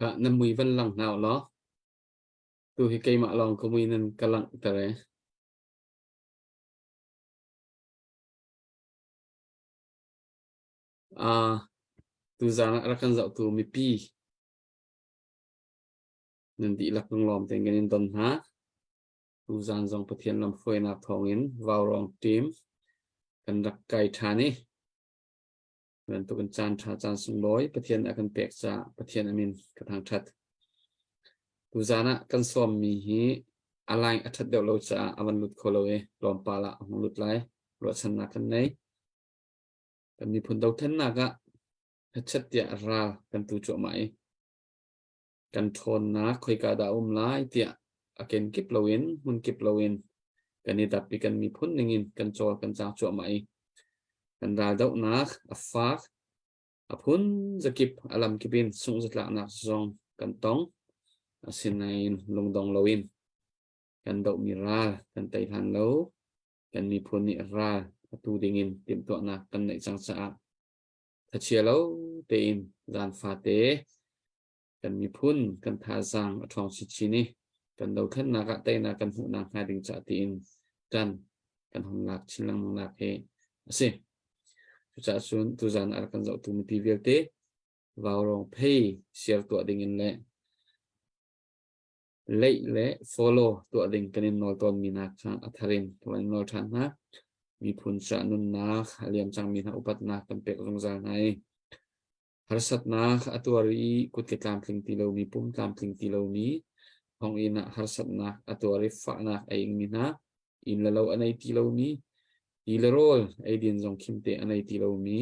Na mui van lang hna u law. Tu hi keimah lawng ka mui nan ka langhter e. Uh, tuzaan ah rak kan zohtu mipi nan dihlak lunglawm tein kan in don hna. Tuzaan zong Pathian lamhruainak thawngin Vaurawng team kan rak kai ṭhan i bantukin caan ṭha caan sunglawi Pathian a kan pek caah Pathian a min ka thangṭhat. Tuzaan ah kan sawmmi hi a line a ṭhat deuh lo caah a van lut kho lo i tlawmpal ah a hung lut lai. Ruahchannak kan nei. Kan miphun dothlennak ah hnachet tiah ral kan tu cuahmah i kan ṭhawnnak khoika dah a um lai tiah a kenkip loin hmunkip loin kan i dap i kan miphun ningin kan cawl kan caang cuahmah i kan raldohnak a fak a phun zakip a lamkip in sungh-zatlaknak zong kan tong asinain lungdong loin kan dohmi ral kan tei hlan lo kan miphun nih ral atu dingin timhtuahnak kan neih cang caah thachia lo tein zan fate kan miphun kan thazaang a ṭhawng chinchin i kan dothlennak ah teinak kan hmuhnak hnga ding ca tiin ṭan kan hung lak chin lengmang nak hi a si. Cucaah cun tuzan a rak kan zohtu mipi vialte vaurawng phei share tuah ding in le leih le follow tuah ding kan in nawl tawnmi hna kha a thar in kan in nawl ṭhan hna. Miphun ca nunnak a liam cangmi hna upatnak kan pek zungzal hna i Harsatnak a tuar i kutke tlamtling ti lomi, pum tlamtling ti lomi, thonginn ah harsatnak a tuar i fahnak a ingmi hna, inn le lo a nei ti lomi, ti le rawl eidin zong khimte a nei ti lomi,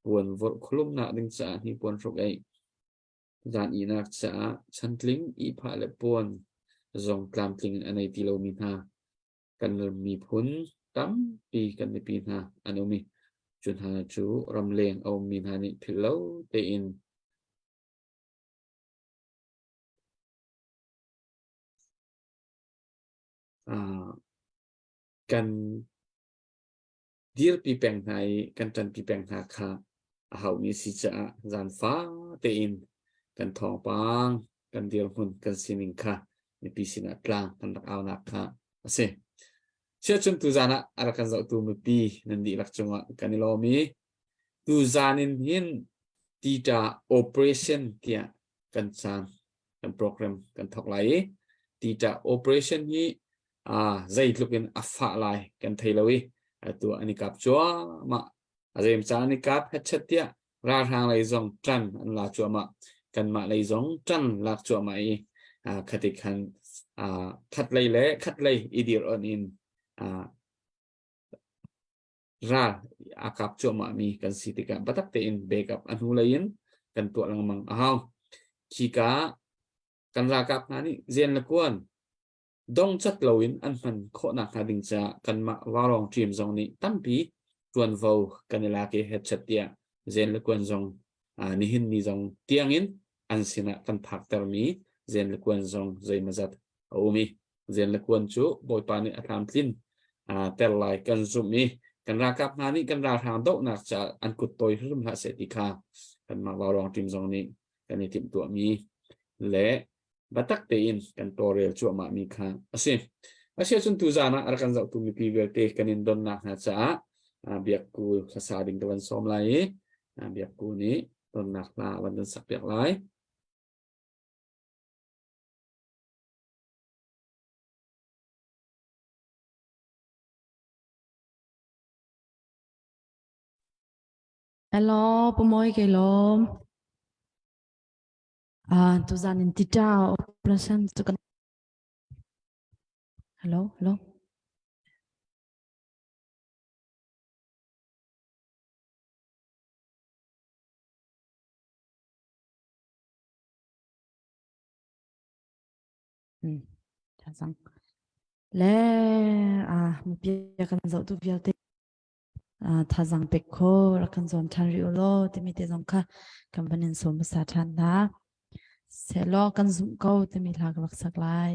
puan vorh khulumnak ding caah hnipuan hruk eih, zan ihnak caah chantling ihphah le puan zong tlamtling in a nei ti lomi hna, kan miphun tampi kan mipi hna an um i cu hna cu ramleng a ummi hna nih philh lo tein uh, kan dirpi peng hna i kan ṭanpi peng hna kha a haumi si caah zaanfa tein kan thawngpang kan dirhmun kan sining kha mipi sinah tlang kan rak aunak kha a si. Siahcun tuzaan ah a rak kan zohtu mipi nan dihlak cungah kan i lawm i tuzaan in hin tita operation tiah kan caan kan program kan thawk lai i tita operation hi zeitluk in a fah lai kan thei lo i atu an i kap cuahmah a zeim caan an i kap hetchet tiah ralhrang lei zong ṭan an la cuahmah kanmah lei zong ṭan lak cuahmah i khatik khan khat lei le khat lei i dir on in ral a kap cuahmah mi kan si tikah biatak tein backup a hnu lei in kan tuah lengmang a hau khika kan ralkap hna nih zen le kuan dongcat loin an hman khawhnak hnga ding caah kanmah vaurawng team zong nih tampi ṭuanvo kan i lak i hetchet tiah zen le kuan zong nihin ni zong tiangin an sinah kan phaktermi zen le kuan zong zeimawzat a um i zen le kuan cu Bawipa nih a tlamtlin ter lai kan zumh i kan ralkap hna nih kan ralhrang dohnak caah an kut tawi hrim hlah seh ti kha kanmah vaurawng team zong nih kan i timhtuahmi le biatak tein kan tawlrel cuahmahmi kha a si. Asiahcun tuzaan ah a rak kan zohtu mipi vialte kan in donnak hna caah biakku hlasa ding ka van sawm lai i biakku nih donnak hla van kan sak piak lai. Hello, Pumoy kay lom. Tuzan in tita operation cu kan Hello, hello. Hmm. Cang. Le ah mipi kan zoh tu vialte Thazaang pek kho rak kan zuam ṭhan rih u law timi te zong kha kan van in sawm hmasa ṭhan hna. Sehlaw kan zumh ko timi hla ka rak sak lai.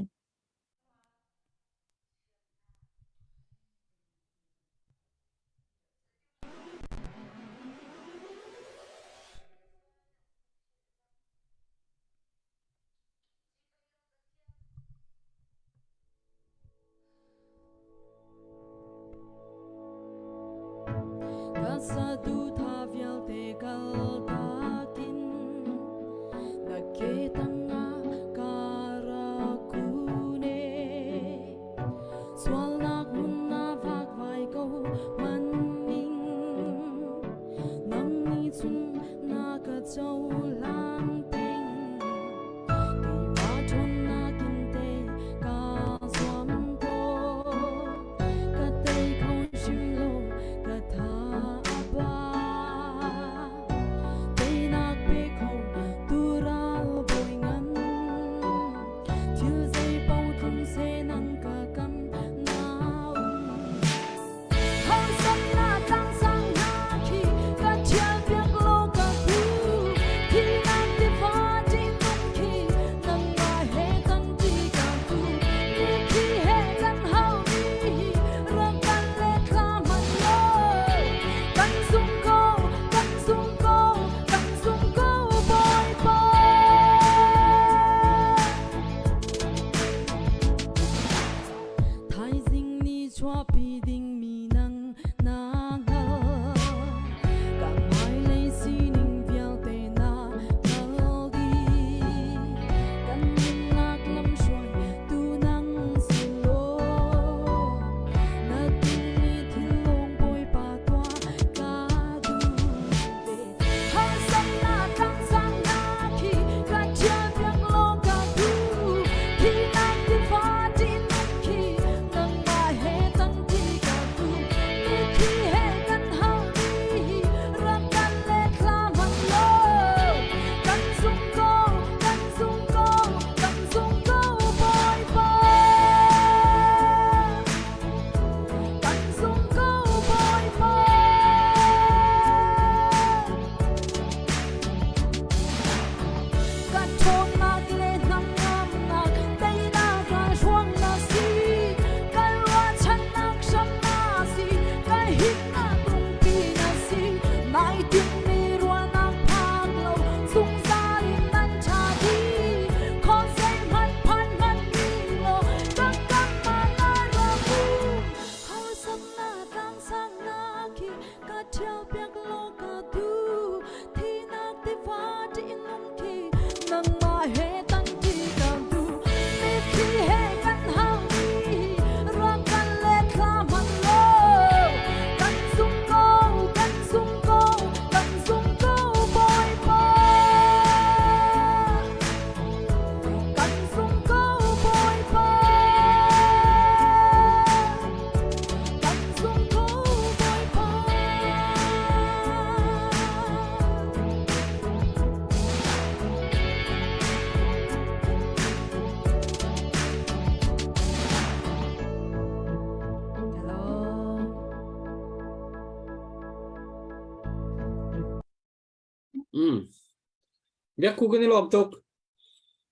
Biakku kan i lawm tuk.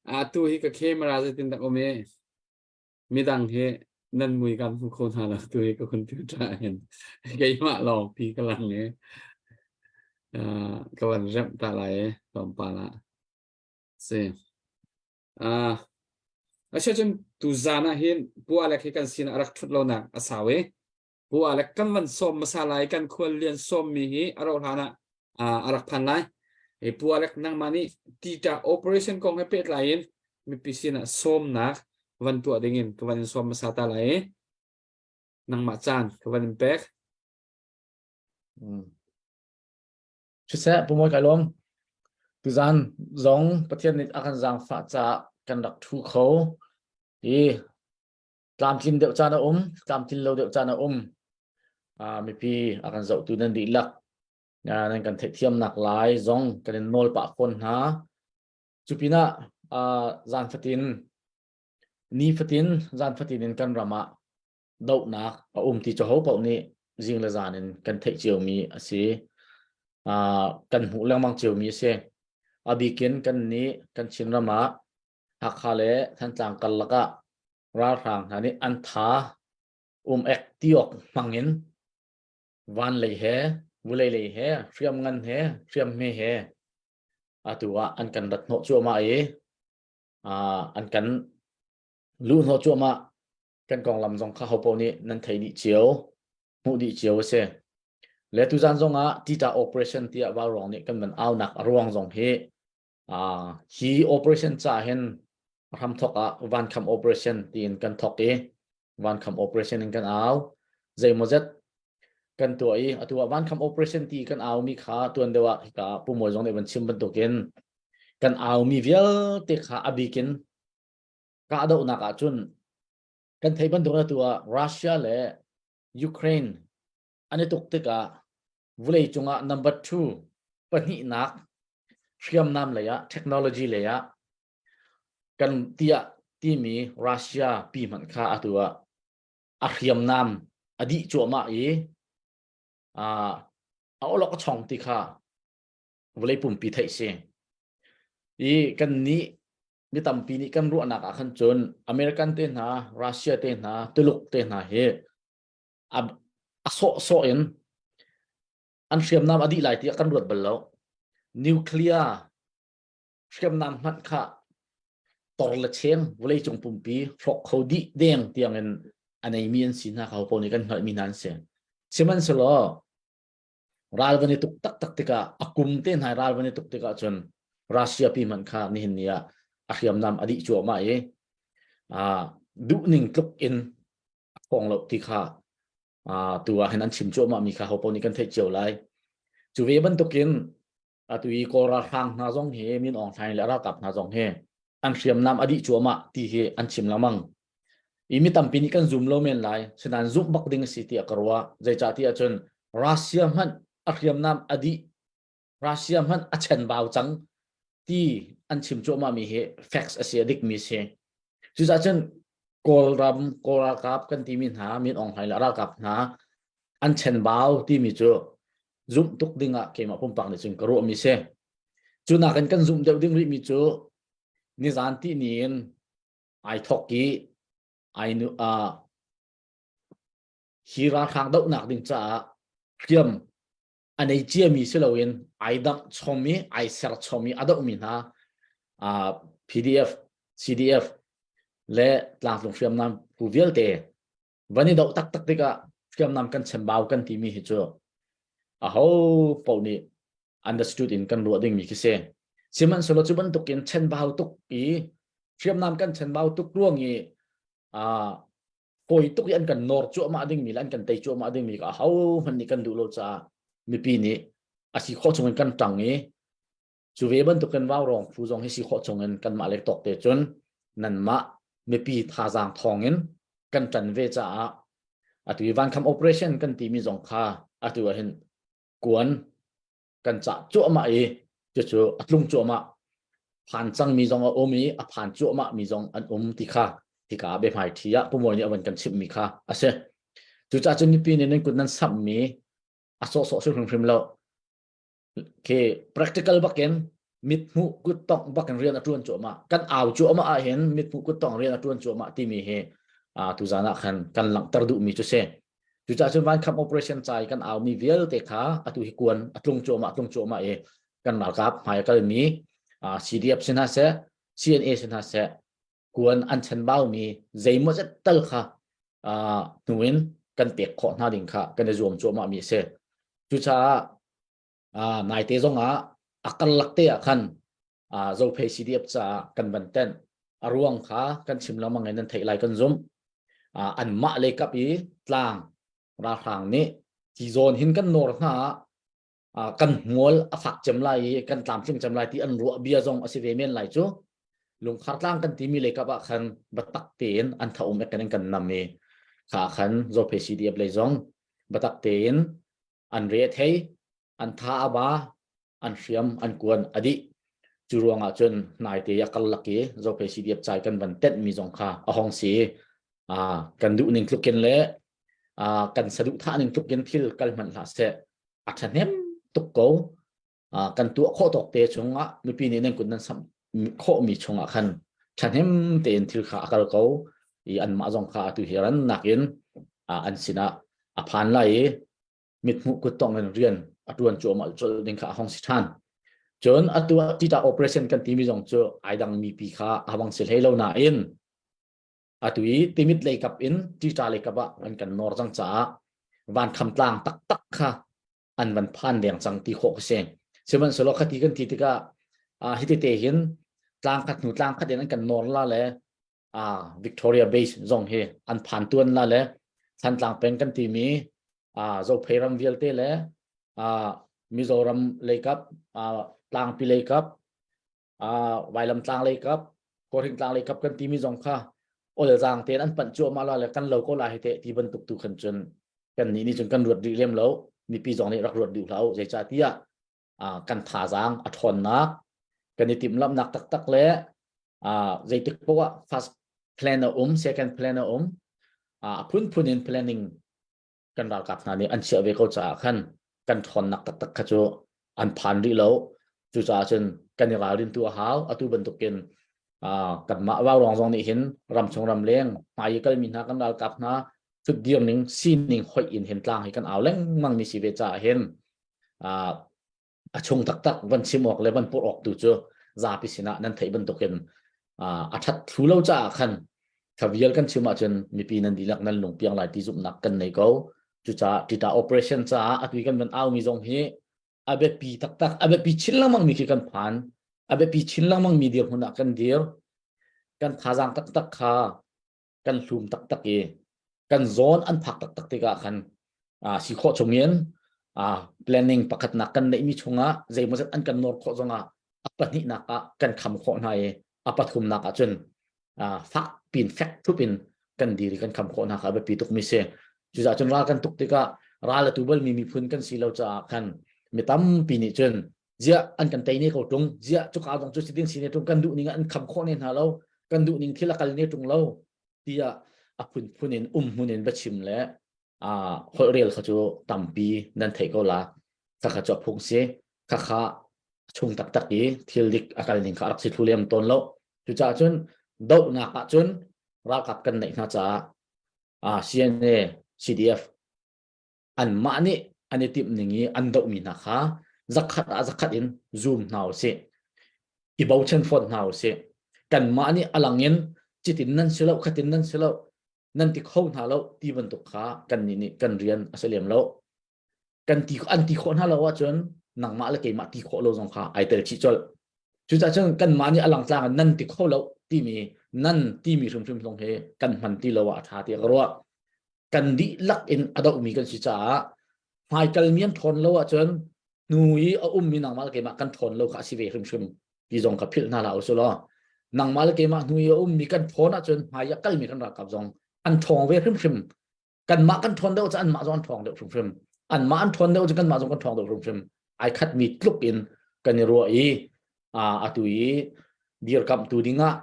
Atu hi ka camera zeitin dak um i midang hi nan mui kan hmu kho hna lo tu hi ka computer ah hin keimah lawng pi ka lang i ka van remh ta lai i tlawmpal ah si. Asiahcun tuzaan ah hin Pu Alec hi kan sin ah a rak ṭhut lonak a sau i Pu Alec kan van sawm hmasa lai kan khuallian sawmmi hi a rauh hlan ah a rak phan lai. I Pu Alec nangmah nih tita operation kong he pehtlai in mipi sinah sawmnak van tuah dingin ka van in sawm hmasa ta lai i nangmah caan ka van in pek. Siseh, Pu Mawi kai lawm. Tuzaan zong Pathian nih a kan zaangfah caah kan rak ṭhu kho i tlamtlin deuh caan a um, tlamtlin lo deuh caan a um. Mipi a kan zohtu nan dihlak nan kan theihthiamnak lai zong kan in nawl pah fawn hna. Cu pinah zan fatin, ni fatin, zan fatin in kan ram ah dohnak a um ti cu ho paoh nih zing le zan in kan theih ciomi a si. Kan hmuh lengmang ciomi a si. A bikin kan nih kan Chinram ah Hakha le Thantlang karlak ah ralhrang hna nih an tha um ek ti awk hmang in van lei he vulei lei he hriam ngan he hriam hme he atu ah an kan rat hnawh cuahmah i an kan luh hnawh cuahmah. Kan konglam zong kha hopo nih nan thei dih cio, hmuh dih cio a si. Le tuzan zong ah Tita operation tiah Vaurawng nih kan van aunak a ruang zong hi. Hi operation ca hin hramthok ah vankham operation tiin kan thok i vankham operation in kan au. Zeimawzet kan tuah i atu ah vankham operation ti kan au mi kha tuan deuh ah hika Pu Mawi zong nih van chim bantukin kan au mi vialte kha a bikin kahdohnak ahcun kan theih bantuk atu ah Russia le Ukraine an i tuk tikah vulei cungah number 2 pahnihnak hriamnam lei ah technology lei ah kan tiah timi Russia pi hmanh kha atu ah a hriamnam a dih cuahmah i a awlok a chong ti kha vawlei pumpi theih si. I kan nih mi tampi nih kan ruahnak ah khan cun American te hna, Russia te hna, Tuluk te hna hi a, a sawh sawh in an hriamnam a dih lai tiah kan ruat bal lo. Nuclear hriamnam hmanh kha tor le cheng vawleicung pumpi hrawk kho dih deng tiangin a neimi an si hna kha ho nih kan hngalhmi hna an si. Sihmanhsehlaw ral van i tuk taktak tikah a kum te hna ral van i tuk tikah cun Russia pi hmanh kha nihin ni ah a hriamnam a dih cuahmah i duh ning tluk in a thawng lo ti kha tu ah hin an chim cuahmah mi kha ho paoh nih kan theih cio lai. Cu ve bantukin atu i Kawl ralhrang hna zong hi Min Aung Hlaing le ralkap hna zong hi an hriamnam a dih cuahmah ti hi an chim lengmang. I mi tampi nih kan zum lo men lai, sinain zumh bak ding a si tiah ka ruah. Zeicah ti ahcun Russia hmanh a hriamnam a dih, Russia hmanh a chenbau cang ti an chim cuahmah mi hi facts a si, a dikmi si. Cucaah cun Kawlram, Kawl ralkap kan timi hna, Min Aung Hlaing le ralkap hna an chenbau timi cu zumh tuk ding ah keimah pumpak nih cun ka ruahmi si. Cu nakin kan zumh deuh ding rihmi cu nizan ti ni in ai thok i ai nu uh, hi ralhrang dohnak ding caah hriam a nei ciami si loin ai dangh chom i ai ser chom i a dohmi hna uh, PDF, CDF le tlangtlung hriamnam phu vialte van i doh taktak tikah hriamnam kan chembau kan timi hi cu aho paoh nih understood in kan ruah dingmi khi si. Sihmanhsehlaw cu bantukin chenbau tuk i hriamnam kan chenbau tuk ruang i fawi tuk i an kan nawr cuahmah dingmi le an kan tei cuahmah dingmi ka aho hmanh nih kan duh lo caah mipi nih a si khawh chungin kan ṭang i cu ve bantukin vaurawng phu zong hi si khawh chungin kanmah le tawk te cun nanmah mipi thazaang thawngin kan ṭan ve caah atu i vankham operation kan timi zong kha atu ah hin kuan kan cah cuahmah i cucu a tlung cuahmah phan cangmi zong a um i a phan cuahmah mi zong an um ti kha hika biahmai thi ah pumawi nih a van kan chimhmi kha a si cucaah cun mipi nih nan kut nan samhmi a sawhsawh si hrimhrim lo khi practical bakin mithmuh kut tongh bakin rian a tuan cuahmah kan au cuahmah ah hin mithmuh kut tongh rian a tuan cuahmah timi hi tuzan ah khan kan langhter duhmi cu si Cucaah cun vankham operation ca i kan aumi vialte kha atu hi kuan a tlung cuahmah tlung cuahmah i kan ralkap hmai a kalmi CDF si hna seh CNA si hna seh kuan an chanbaumi zeimawzet tal kha hnu in kan pek khawh hna ding kha kan i zuam cuahmah mi a si. Cucaah naite zong ah a karlak te ah khan Zophei CDF caah kan van tenh. A ruang kha kan chim lengmang in nan theih lai kan zumh. Anmah lei kap i tlang ralhrang nih ti zawn hin kan nawr hna ah kan hmual a fak cem lai i kan tlamtling cem lai ti an ruah bia zong a si ve men lai cu. Lungkhar tlang kan timi lei kap ah khan biatak tein an tha um ek in kan nam i kha khan Zophei CDF lei zong biatak tein an re a thei an tha a ba an hriam an kuan a dih cu ruangah cun naite a karlak i Zophei CDF cai kan van tenh mi zong kha a hong si a kan duh ning tlukin le a kan saduhthah ning tlukin thil kal hmanh hlah seh a ṭhahnem tuk ko kan tuah khawh tawk te chungah mipi nih nan kut nan samh khawh mi chungah khan ṭhahnem tein thil kha a kal ko i anmah zong kha atu hi ran nakin an sinah a phan lai i mithmuh kuttong in rian a tuan cuahmah colh ding kha a hong si ṭhan. Cun atu ah tita operation kan timi zong cu ai dang mi pi kha a bang si hlei lo nain atu i timit lei kap in tita lei kap ah an kan nawr cang caah vankham tlang taktak kha an van phan deng cang ti khawh ka si. Sihmanhsehlaw khati kan ti tikah Hi te hin tlang khat hnu tlang khat in an kan nawr la le Victoria Base zong hi an phan tuan la le Thantlang peng kan timi Zophei ram vialte le Mizoram leikap Tlangpi leikap Vailam tlang leikap Kawhring tlang leikap kan timi zong kha olzaang tein an panh cuahmah la le kan lo ko la hi te ti bantuk tu khan cun kan nih nih cun kan ruat rih lem lo. Mipi zong nih rak ruat duh hlah u. Zeicahtiah kan thazaang a ṭhawnnak, kan i timhlamhnak taktak le zeitik poah ah first plan a um, second plan a um, a phunphun in planning kan ralkap hna nih an chiah ve ko caah khan kan ṭhawnnak taktak kha cu an phan rih lo. Cucaah cun kan i ralrin tu a hau. Atu bantukin kanmah vaurawng zong nih hin ramchung ramleng hmai i kalmi hna kan ralkap hna thutdir ning sining hoih in hin tlang hi kan au lengmang mi si ve caah hin a chung taktak van chim awk le van purh awk tu cu zapi sinah nan theih bantukin a ṭhat thlu lo caah khan kha vial kan chim ahcun mipi nan dihlak nan lungpiang lai ti zumhnak kan nei ko. Cucaah ṭita operation caah atu kan van aumi zong hi a biapi taktak, a biapi chin lengmang mi khi kan phan, a biapi chin lengmang mi dirhmun ah kan dir. Kan thazaang taktak kha kan hlum taktak i kan zawn an phak taktak tikah khan si khawh chungin planning pakhatnak kan neihmi chungah zeimawzat an kan nawr khawh zongah a pahnihnak ah kan kham khawh hna i a pathumnak ah cun fak pin fek thup in kan dir i kan kham khawh hna kha a biapi tukmi si. Cucaah cun ral kan tuk tikah ral a tu balmi miphun kan si lo caah khan mi tampi nih cun ziah an kan tei ne ko tung, ziah cuka zong cu sitin si ne tung, kan duh ning an kham khawh ne hna lo, kan duh ning thil a kal ne tung lo tiah a phunphun in um hmun in biachim le a holh rel kha cu tampi nan theih ko la. Khakha cu a phung si. Khakha chung taktak i thil dik a kal ning kha rak si thlu lem tawn lo. Cucaah cun dohnak ah cun ralkap kan neih hna caah CNA, CDF anmah nih an i timh ning i an dohmi hna kha zakhat ah zakhat in zoom hna usih, i bochan fawn hna usih. Kanmah nih a lang in citin nan si lo, khatin nan si lo, nan ti kho hna lo ti bantuk kha kannih nih kan rian a si lem lo. Kan ti an ti khawh hna lo ahcun nangmah le keimah ti khawh lo zong kha ai tel chih colh. Cucaah cun kanmah nih a langtlang in nan ti kho lo timi, nan timi hrimhrim zong hi kan hman ti lo ah a ṭha tiah ka ruah. Kan dihlak in a dohmi kan si caah hmaikal mi an ṭhawn lo ahcun hnu i a ummi nangmah le keimah kan ṭhawn lo kha a si ve hrimhrim ti zong kha philh hna hlah usih law, nangmah le keimah hnu i a ummi kan ṭhawn ahcun hmai a kalmi kan ralkap zong an ṭhawng ve hrimhrim. Kanmah kan ṭhawn deuh cu anmah zong an ṭhawng deuh hrimhrim, anmah an ṭhawn deuh cu kanmah zong kan ṭhawng deuh hrimhrim. Ai khatmi tluk in kan i ruah i atu i dirkamhtu dingah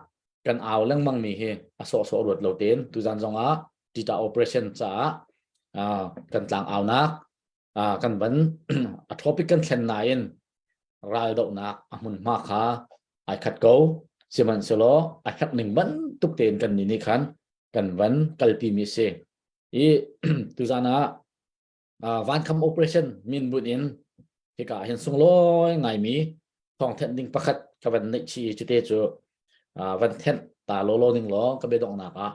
kan au lengmang mi hi a sawhsawh ruat lo tein tuzan zongah Tita operation caah kan tlang aunak kan van a topic kan thlen nain raldohnak a hmunhma kha ai khat ko. Sihmanhsehlaw a herh ning bantuk tein kan nih nih khan kan van kalpi mi si i tuzan ah vankham operation min bunh in hika ah hin sunglawi ngaimi thawngthenh ding pakhat ka van neih chi. Cute cu van thenh ta lawlaw ning law ka biadonghnak ah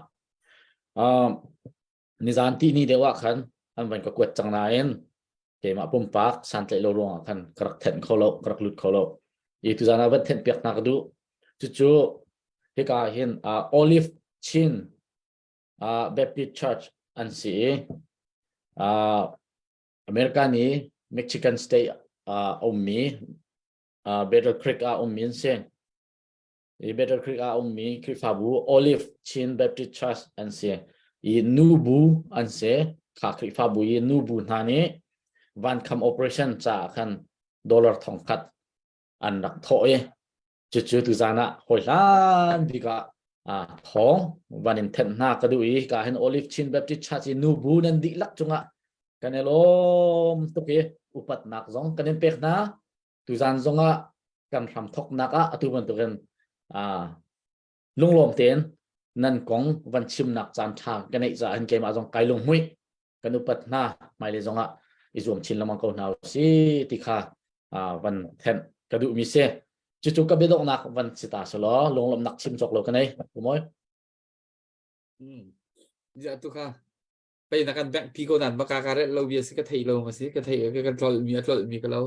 nizan ti ni deuh ah khan an van ka kuat cang nain keimah pumpak santlaih lo ruangah khan ka rak thenh kho lo, ka rak lut kho lo i tuzan ah van thenh piak hna ka duh. Cucu hika ah hin Olive Chin Baptist Church an si i America nih Michigan State ummi Battle Creek ah ummi an si. I Battle Creek ah ummi Khrihfabu Olive Chin Baptist Church an si i nubu an si. Kha Khrihfabu i nubu hna nih vankham operation caah khan dollar 1000 an rak thawh i cucu tuzan ah hawi hlan bik ah thawng van in thenh hna ka duh i ka hin Olive Chin Baptist Church i nubu nan dihlak cungah kan i lawm tuk i upatnak zong kan in pek hna. Tuzan zongah kan hram thoknak ah atu bantukin lunglawm tein nan kong van chimnak caan ṭha ka neih caah hin keimah zong kai lunghmuih. Kan upat hna. Hmailei zongah i zuam chin lengmang ko hna si ti kha van thenh ka duhmi si. Cucu ka biadonghnak van si ta selaw lunglawmhnak chim cawk lo ka nei. Umawi. Ja tu kha. Pei na kan bengh pi ko nan baka ka rel lo bia si ka thei lo ma si ka thei ka kan tlol mi a tlol mi ka lo.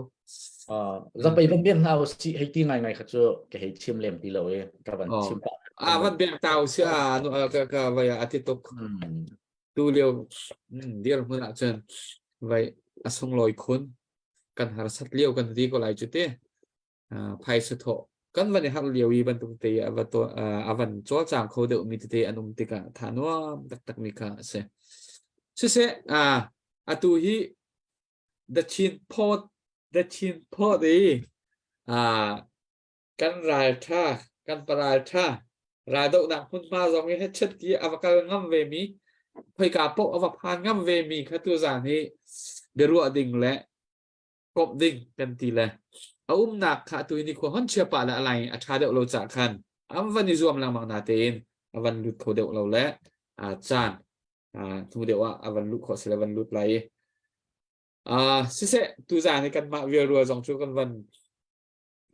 Zapei van biak hna si hei ti ngai ngai kha cu ka hei chim lem ti lo i ka van chim pa. A van biak tau si a nu ka ka vai a ti tuk. Tu lio dir hmun ah cun vai a sunglawi khun kan harsat lio kan ti ko lai cu te. Phaisa thawh kan van i harh lio i bantuk te a va to a van cawlcang kho deuh mi tete an um tikah tha nuam taktak mi kha a si. Siseh atu hi The Chin Pot The Chin Pot i kan ral tha kan paral tha raldohnak hmunhma zong i hechet ti a va kal ngam ve mi khoika paoh a va phan ngam ve mi kha tu zan hi biaruah ding le komh ding kan ti le a umnak kha atu ni khua hon chia pah le a lai a ṭha deuh lo cah khan an van i zuam lengmang na tein a van lut kho deuh lo le a caan hnu deuh ah a van luh khawh sile van lut lai i siseh tuzaan hi kanmah vial rual zong cu kan van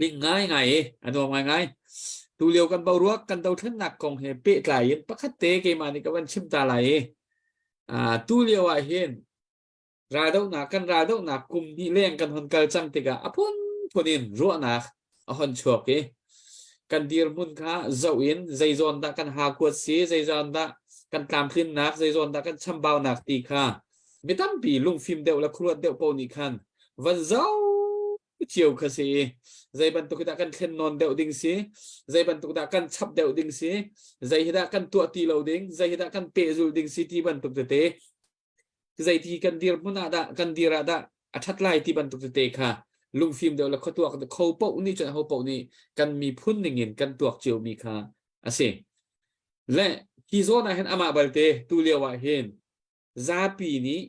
ling ngai ngai i a nuam ngai ngai tu lio kan boruak kan dothlennak kong he pehtlai in pakhat te keimah nih ka van chim ta lai i tu lio ah hin Raldohnak kan raldohnak kum hnih leng kan hon kal cang tikah a phunphun in ruahnak a hon chuak i kan dirhmun kha zoh in zeizawn dah kan hakuat si, zeizawn dah kan tlamtlinnak, zeizawn dah kan chambaunak ti kha mi tampi lungfim deuh le khuaruat deuh paoh nih khan van zoh cio kha si i zei bantuk hi dah kan thlen nawn deuh ding si, zei bantuk dah kan chap deuh ding si, zei hi dah kan tuah ti lo ding, zei hi dah kan pehzul ding si ti bantuk tete zeiti kan dirhmun ah dah kan dir ah dah a ṭhat lai ti bantuk tete kha lungfim deuh le khuatuak kho paoh nih cun ho paoh nih kan miphun ningin kan tuak ciomi kha a si. Le hi zawn ah hin amah balte tu lio ah hin zapi nih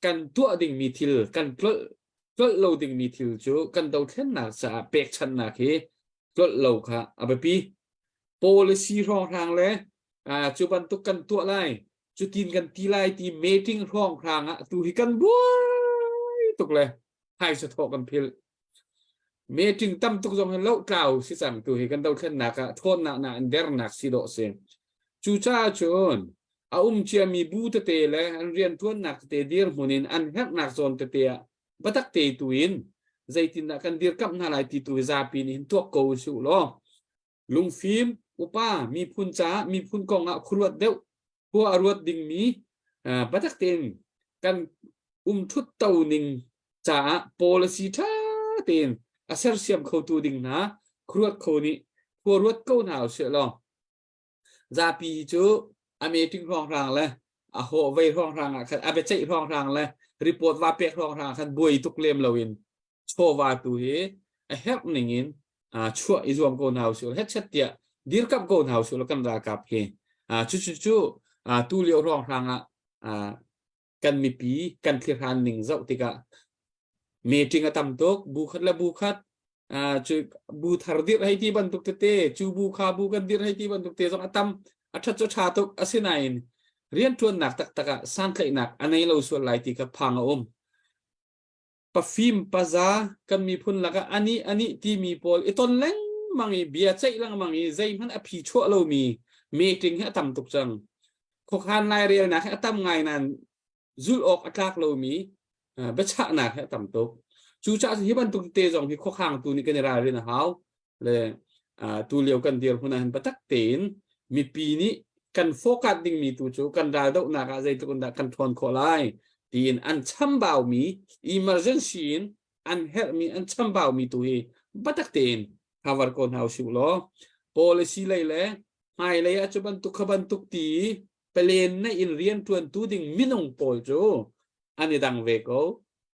kan tuah dingmi thil kan tlolh tlolh lo dingmi thil cu kan dothlennak caah pekchanhnak hi tlolh lo kha a biapi. Policy hrawnghrang le cu bantuk kan tuah lai cutin kan ti lai ti meeting hrawnghrang ah tu hi kan buai tuk le phaisa thawh kan philh. Meeting tam tuk zong hi lohtlau si cang tu hi kan dothlennak ah ṭhawnnak na in dernak si dawh si. Cucaah cun a um ciami bu tete le an rianṭuannak tete dirhmun in an herhnak zawn tete ah biatak te tu in zeitindah kan dirkamh hna lai ti tu hi zapi nih hin tuak ko usih law lungfim upa miphun caah miphun kong ah khuaruat deuh khua a ruat dingmi biatak tein kan umthut to ning caah policy ṭha tein a sersiam khotu ding hna khuaruat kho nih khua ruat ko hna usih law Zapi cu a meeting hrawnghrang le a hawh vei hrawnghrang ah khan a biaceih hrawnghrang le report va pek hrawnghrang ah khan buai tuk lem loin chawva tu hi a herh ning in chuah i zuam ko hna usih hetchet tiah dirkamh ko hna usih kan ralkap hi cu cu cu tu lio hrawnghrang ah kan mipi kan thlihran ning zoh tikah meeting a tam tuk bu khat le bu khat cu bu thar dirh hei ti bantuk tete cu bu kha bu kan dirh hei ti bantuk te zong a tam a ṭhat cu ṭha tuk asinain rianṭuannak taktak ah santlaihnak a nei lo sual lai ti kha phang a um pafim paza kan miphun lakah anih anih timi pawl i ton lengmang i bia ceih lengmang i zeihmanh a phi chuah lomi meeting hi a tam tuk cang khuakhan lairelnak hi a tam ngai nain zulh awk a tlak lomi biachahnak hi a tam tuk cucaah hi bantuk te zong hi khuakhangtu nih kan i ralrin a hau le tu lio kan dirhmun ah hin biatak tein mipi nih kan focus dingmi tu cu kan raldohnak ah zeitluk in dah kan ṭhawn khawh lai tiin an chambaumi emergency in an herhmi an chambaumi tu hi biatak tein cover ko hna usih law policy lei le hmailei ah cu bantuk kha bantuk ti palen na in rianṭuantu ding minung pawl cu an i dang ve ko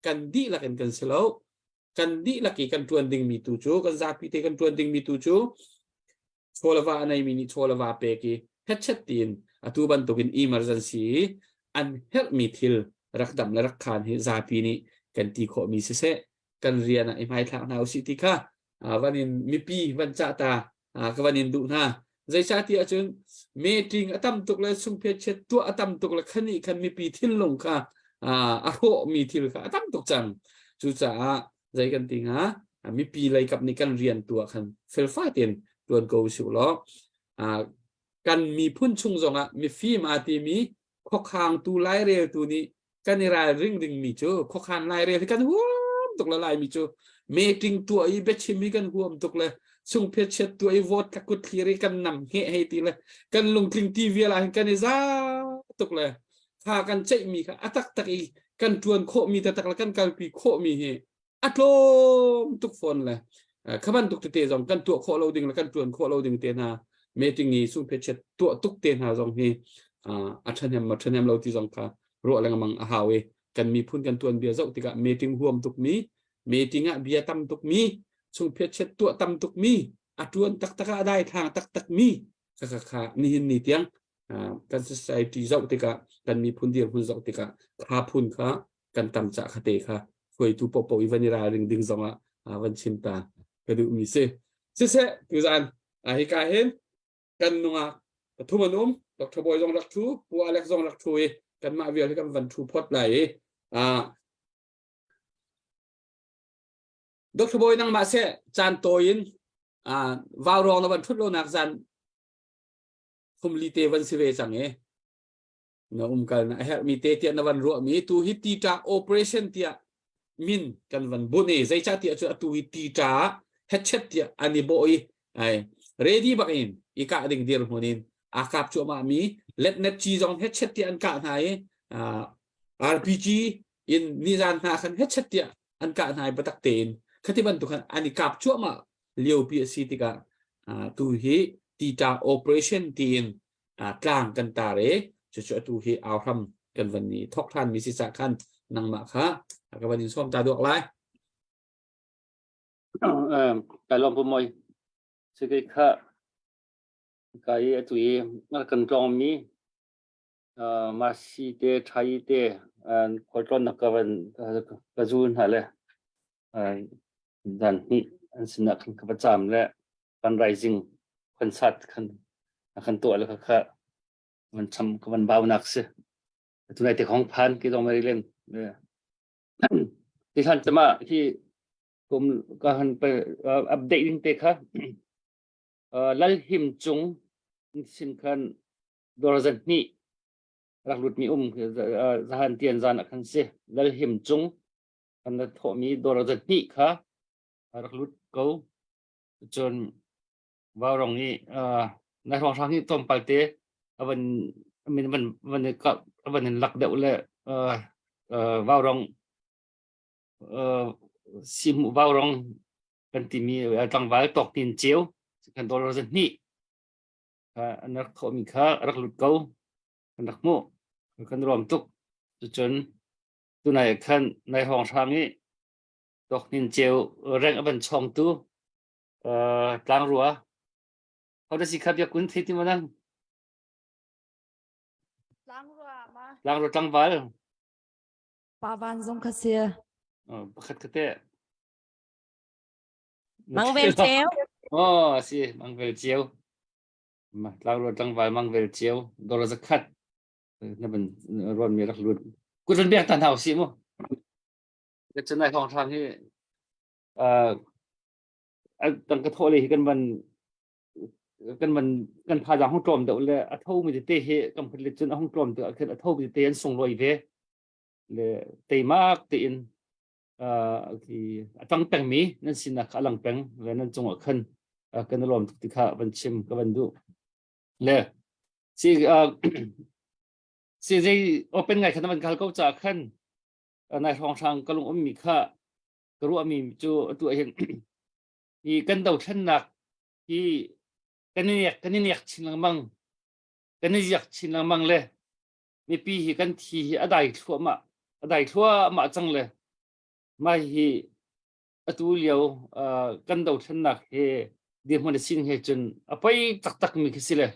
kan dihlak in kan si lo kan dihlak i kan ṭuan dingmi tu cu kan zapi te kan ṭuan dingmi tu cu chaw le va a neimi nih chaw le va pek i hetchet tiin atu bantukin emergency an herhmi thil rak dam le rak khan hi zapi nih kan ti khawhmi siseh kan rian ah i hmaithlak hna usih ti kha van in mipi van cah ta ka van in duh hna zeicahtiah ahcun meeting a tam tuk le sungphet chiat tuah a tam tuk le khani khan mipi thinlung kha a hrawhmi thil kha a tam tuk cang cucaah zei kan ti hnga mipi lei kap nih kan rian tuah khan felfai tein tuan ko usih law kan miphun chung zongah mifim aa timi. Khuakhangtu laireltu nih kan i ralring dingmi cu khuakhan lairel hi kan huam tuk le Laimi cu meeting tuah i biachim hi kan huam tuk le sungphiat chiat tuah i vote kha kut thlir i kan nam hngeh hei ti le kan lungtling ti vial ah hin kan i za tuk le kha kan ceihmi kha a taktak i kan ṭuan khawhmi taktak le kan kalpi khawhmi hi a tlawm tuk fawn le kha bantuk tete zong kan tuah khawh lo ding le kan ṭuan khawh lo ding te hna meeting i sungphetchet tuah tuk te hna zong hi a ṭhahnem ma ṭhahnem lo ti zong kha ruah lengmang a hau i kan miphun kan tuan bia zoh tikah meeting huam tuk mi meeting ah bia tam tuk mi sungphetchet tuah tam tuk mi a ṭuan taktak ah a dai thlang taktak mi kha kha kha nihin ni tiang kan society zoh tikah kan miphun dirhmun zoh tikah kha phun kha kan tam cah kha te kha hruaitu popo i van i ralring ding zongah van chim ta ka duhmi si siseh tuzan hi ka hin kan nungak pathum an um Dr. Boy zong rak thu Pu Alex zong rak thu i kanmah vial hi kan van thu phot lai i Dr. Boy nangmah seh caan tawi in vau rong na van thut lo nak zan khumli te van si ve cang i na umkal na a herhmi te tiah na van ruahmi tu hi tita operation tiah min kan van bunh i zeicah tiah cu atu hi tita hetchet tiah an i bawh i ai ready bak in i kah ding dirhmun in aa kap cuahmah mi letnet chi zong hetchet tiah an kah hna i RPG in nizan hna khan hetchet tiah an kah hna i batak tein khati bantuk khan an i kap cuahmah liopi a si tikah tu hi tita operation tiin tlang kan tar i cucu atu hi auhram kan van i thok ṭhan mi si cah khan nangmah kha ka van in sawm ta duak lai. Kai lawm pu moi. Sikei kha kai atu i kan tlong mi masi te thai te khualtlawn nak ka van ka zul hna le zan hnih an sinah khan ka va caam le fundraising concert khan a kan tuah le kha van cham ka van bau nak si tunai te khong phan ki dong mari len ti khan chama hi kum ka han pe update ding te kha lal him chung sin khan dorzan ni rak lut mi um zahan tian zan a khan si lal him chung kan na thawh mi dorzan ni kha rak lut ko Cun vaurong i nai hrawnghrang hi tlawmpal te a van min van van i kap a van in lak deuh le vaurong simu vaurong kan timi tlangval tawk tin ceu kan dollar zan hnih an rak thawhmi kha rak lut ko kan rak hmuh kan ruam tuk cucun tunai khan nai hrawnghrang i Tawknin ceu reng a van chawngtu tlangrua ho da si kha bia kun thei ti ma nang Tlangrua ma tlangrua tlangval pa van zong kha sia pakhat ka te Mang vel ceu. Oh, si, mang vel ceu. Ma tlangrua tlangval mang vel ceu. Dora zakhat. Na ban ruan mi rak lut. Kut biak tan hau si mu. Cun ai hrawnghrang hi tangka thawh lei hi kan van kan van kan thazaang hung tlawm deuh le a tho mi tete hi kan phut le cun a hung tlawm deuh ah khin a tho mi tete an sunglawi ve le teimak tein a tang pengmi nan sinak kha a lang peng le nan cungah khan kan i lawm tuk ti kha van chim ka van duh le si si zei open ngai khan van kal ko ca khan nai hrawnghrang ka lung ummi kha ka ruahmi cu atu ah hin hi kan dothlennak hi kan i nek kan i nek chin lengmang kan i ziak chin lengmang le mipi hi kan thi hi a dai thluahmah a dai thluahmah cang le mai hi atu lio kan dothlennak he dirhmun a sin he cun a poi taktak mi khi si le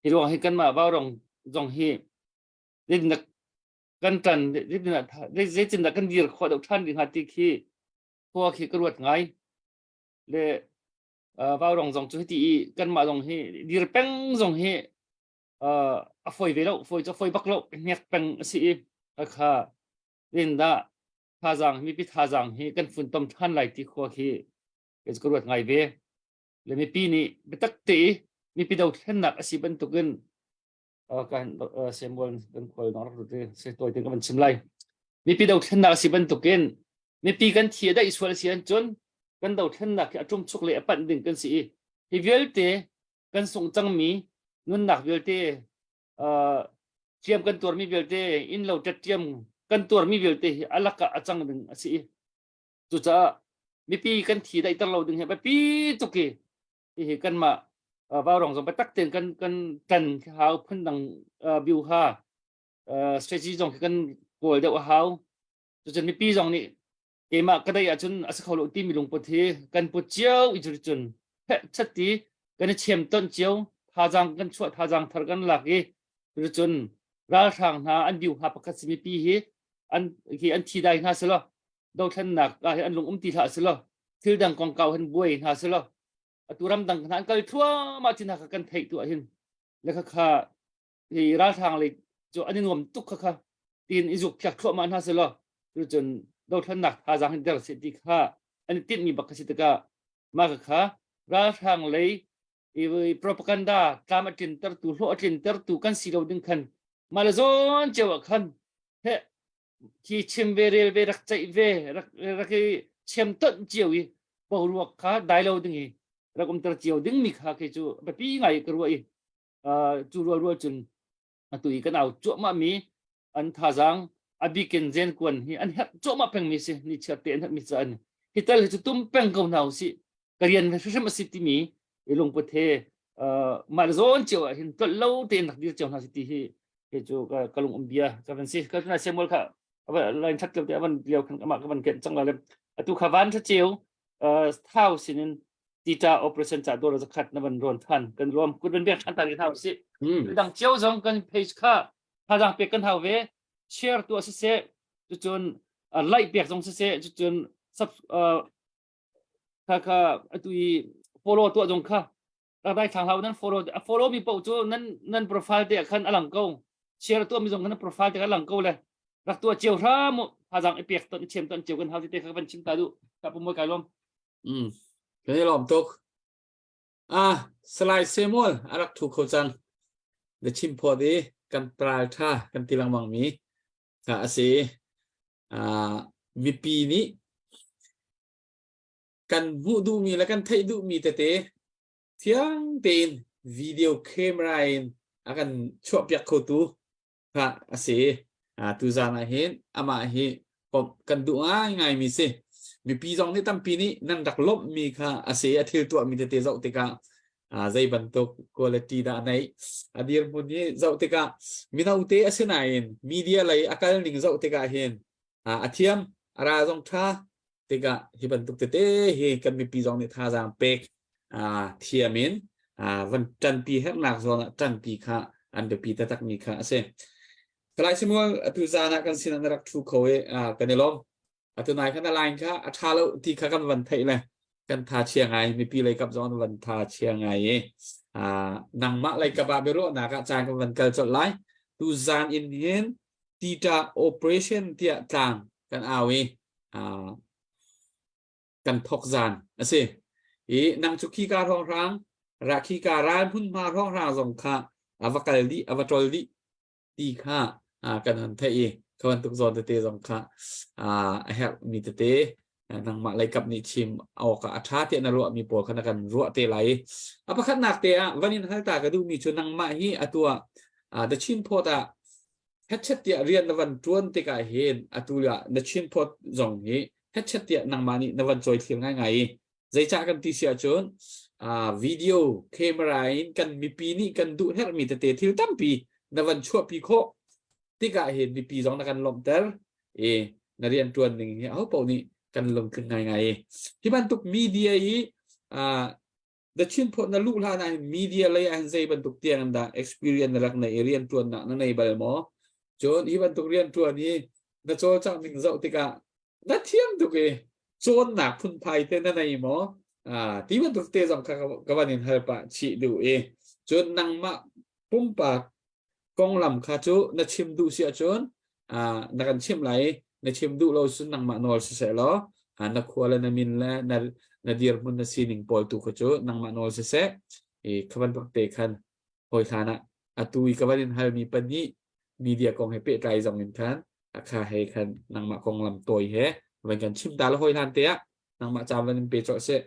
hi ruang hi kanmah vaurong zong hi kan ṭan zeitindah kan dir khawh deuh ṭhan ding hnga ti khi khua khi ka ruat ngai le vaurong zong cu hiti i kanmah zong hi dir peng zong hi a foi ve lo foi cu foi bak lo hnek peng a si i kha rindah thazaang mipi thazaang hi kan funtom ṭhan lai ti khua khi ka ruat ngai ve le mipi nih biatak te i mipi dothlennak a si bantukin. Kan Samuel kan khual dong rak lut se tawi te ka van chim lai. Mipi dothlennak a si bantukin mipi kan thi a daih sual a si ahcun kan dothlennak hi a ṭumchuk le a panh ding kan si i hi vialte kan sungh cangmi nunnak vialte ṭiam kan tuarmi vialte innlo ṭetṭiam kan tuarmi vialte hi a lakah a cang ding a si i cucaah mipi kan thi daihter lo ding hi biapi tuk i hihi kanmah vaurong zong biatak tein kan kan ṭan hau phundang biu ha strategy zong khi kan kawl deuh a hau. Cucun mipi zong nih keimah ka dei ahcun a si kho lo timi lungput hi kan put cio i cun chat ti kan i chem ton cio thazaang kan chuah thazaang thar kan lak i cun ralhrang hna an biu ha pakhat si mipi hi an hi an thi dai hna selaw dothlennak ah hi an lung um ti hlah selaw thil dang kongkau hin buai hna selaw atu ramdang hna an kal thluahmah cin kha kan theih tu ah hin le kha kha hi ralhrang lei cu an i nuam tuk kha kha tin i zuk phiak thluahmah hna selaw cun dothlennak thazaang hin der seh ti kha an i tinhmi bak kha si tikah mah kha ralhrang lei i propaganda tlam a tlintertu hlawh a tlintertu kan si lo ding khan mah le zawn cio ah khan he khi chim ve rel ve rak ceih ve rak rak i chem tonh cio i boruak kha dai lo ding i rak umter cio ding mi kha khi cu biapi ngai ka ruah i cu rual rual cun atu i kan au cuahmah mi an thazaang a bikin zen kuan hi an herh cuahmah peng mi si ni chiar te an herh mi ca an hi tal hi cu tum peng ko hna usih ka rian hrimhrim a si timi i lungput he mah le zawn cio ah hin tlolh lo tein rak dir cio hna si ti hi hi cu ka lung um bia ka van si ka tuna Samuel kha line that te avan lio khan amah ka van ken chang la le atu kha van tha cheu thau sinin tita operation cha dor zakhat na van ron than kan rom kut van biak than ta ri thau si dang cio zong kan page kha thazang pe kan hau ve share tu si se cucun like pek zong si se cucun sub kha kha atu i follow tuah zong kha rak dai thlang hlau nan follow a follow mi paoh cu nan nan profile te ah khan a lang ko share tuah mi zong khan profile te a lang ko le rak tuah cio hram mu thazang i pek ton i chem ton cio kan hau ti te kha kan chim ta du ka pu moi kai lom Kan i lawm tuk. Ah, Salai Samuel a rak thu kho cang. Na chim phawt i kan pral tha kan ti lengmang mi kha a si. Ah, mipi nih kan hmuh duhmi le kan theih duhmi tete thiang tein video camera in a kan chuahpiak khotu kha a si. Tuzaan ah hin amah hi komh kan duh ngaingaimi si. Mipi zong nih tampi nih nan rak lawmhmi kha a si. A thil tuahmi tete zoh tikah zei bantuk quality dah a neih. A dirhmun hi zoh tikah mino te a si nain media lei a kal ning zoh tikah hin a thiam, a ra zong ṭha tikah hi bantuk tete hi kan mipi zong nih thazaang pek thiam in van ṭanpi herhnak zawn ah ṭanpi kha an biapi taktakmi kha a si. Salai Samuel atu zaan ah kan sinah na rak ṭhu kho i kan i lawm. Atu nai khan a line kha a ṭha lo ti kha kan van theih le kan tha chia ngai mipi lei kap zong van tha chia ngai i nangmah lei kap ah biaruahnak ah caan kan van kal colh lai. Tu zaan in hin tita operation tiah tlang kan au i kan thok zan a si i nang cu khika hrawnghrang ra khika ral hmunhma hrawnghrang zong kha a va kal dih a va ṭol dih ti kha kan han theih i kha bantuk zawn tete zong kha a herh mi tete nangmah leikap nih chim awk ah a ṭha tiah na ruah mi pawl kha na kan ruah te lai a pakhatnak te ah van in hal ta ka duh mi cu nangmah hi atu ah The Chin Post ah hetchet tiah rian na van ṭuan tikah hin atu ah na Chin Post zong hi hetchet tiah nangmah nih na van cawi thlir ngaingai i zeicah kan ti si ahcun video camera in kan mipi nih kan duh herhmi tete thil tampi na van chuahpi khawh tikah hin mipi zong na kan lawmhter i na rian ṭuan ning hi aho paoh nih kan lungtling ngaingai i hi bantuk media i The Chin Post na luh hlan ah hin media lei ah hin zei bantuk tiang in dah experience na rak nei i rianṭuannak na nei bal maw? Cun hi bantuk rianṭuan hi na cawlcangh ning zoh tikah na thiam tuk i cawnnak phunphai te na nei maw? Ah, ti bantuk te zong kha ka van in hal pah chih duh i cun nangmah pumpak konglam kha cu na chim duh si ahcun na kan chimh lai i na chim duh lo cun nangmah nawl siseh law na khua le na min le na na dirhmun na sining pawl tu kha cu nangmah nawl siseh i kha bantuk te khan hawi hlan ah Atu i ka van in halmi pahnih media kong he pehtlai zong in khan akha he khan nangmah konglam tawi he van kan chim ta la hoi hlan te ah nangmah caan van in pe cawh seh.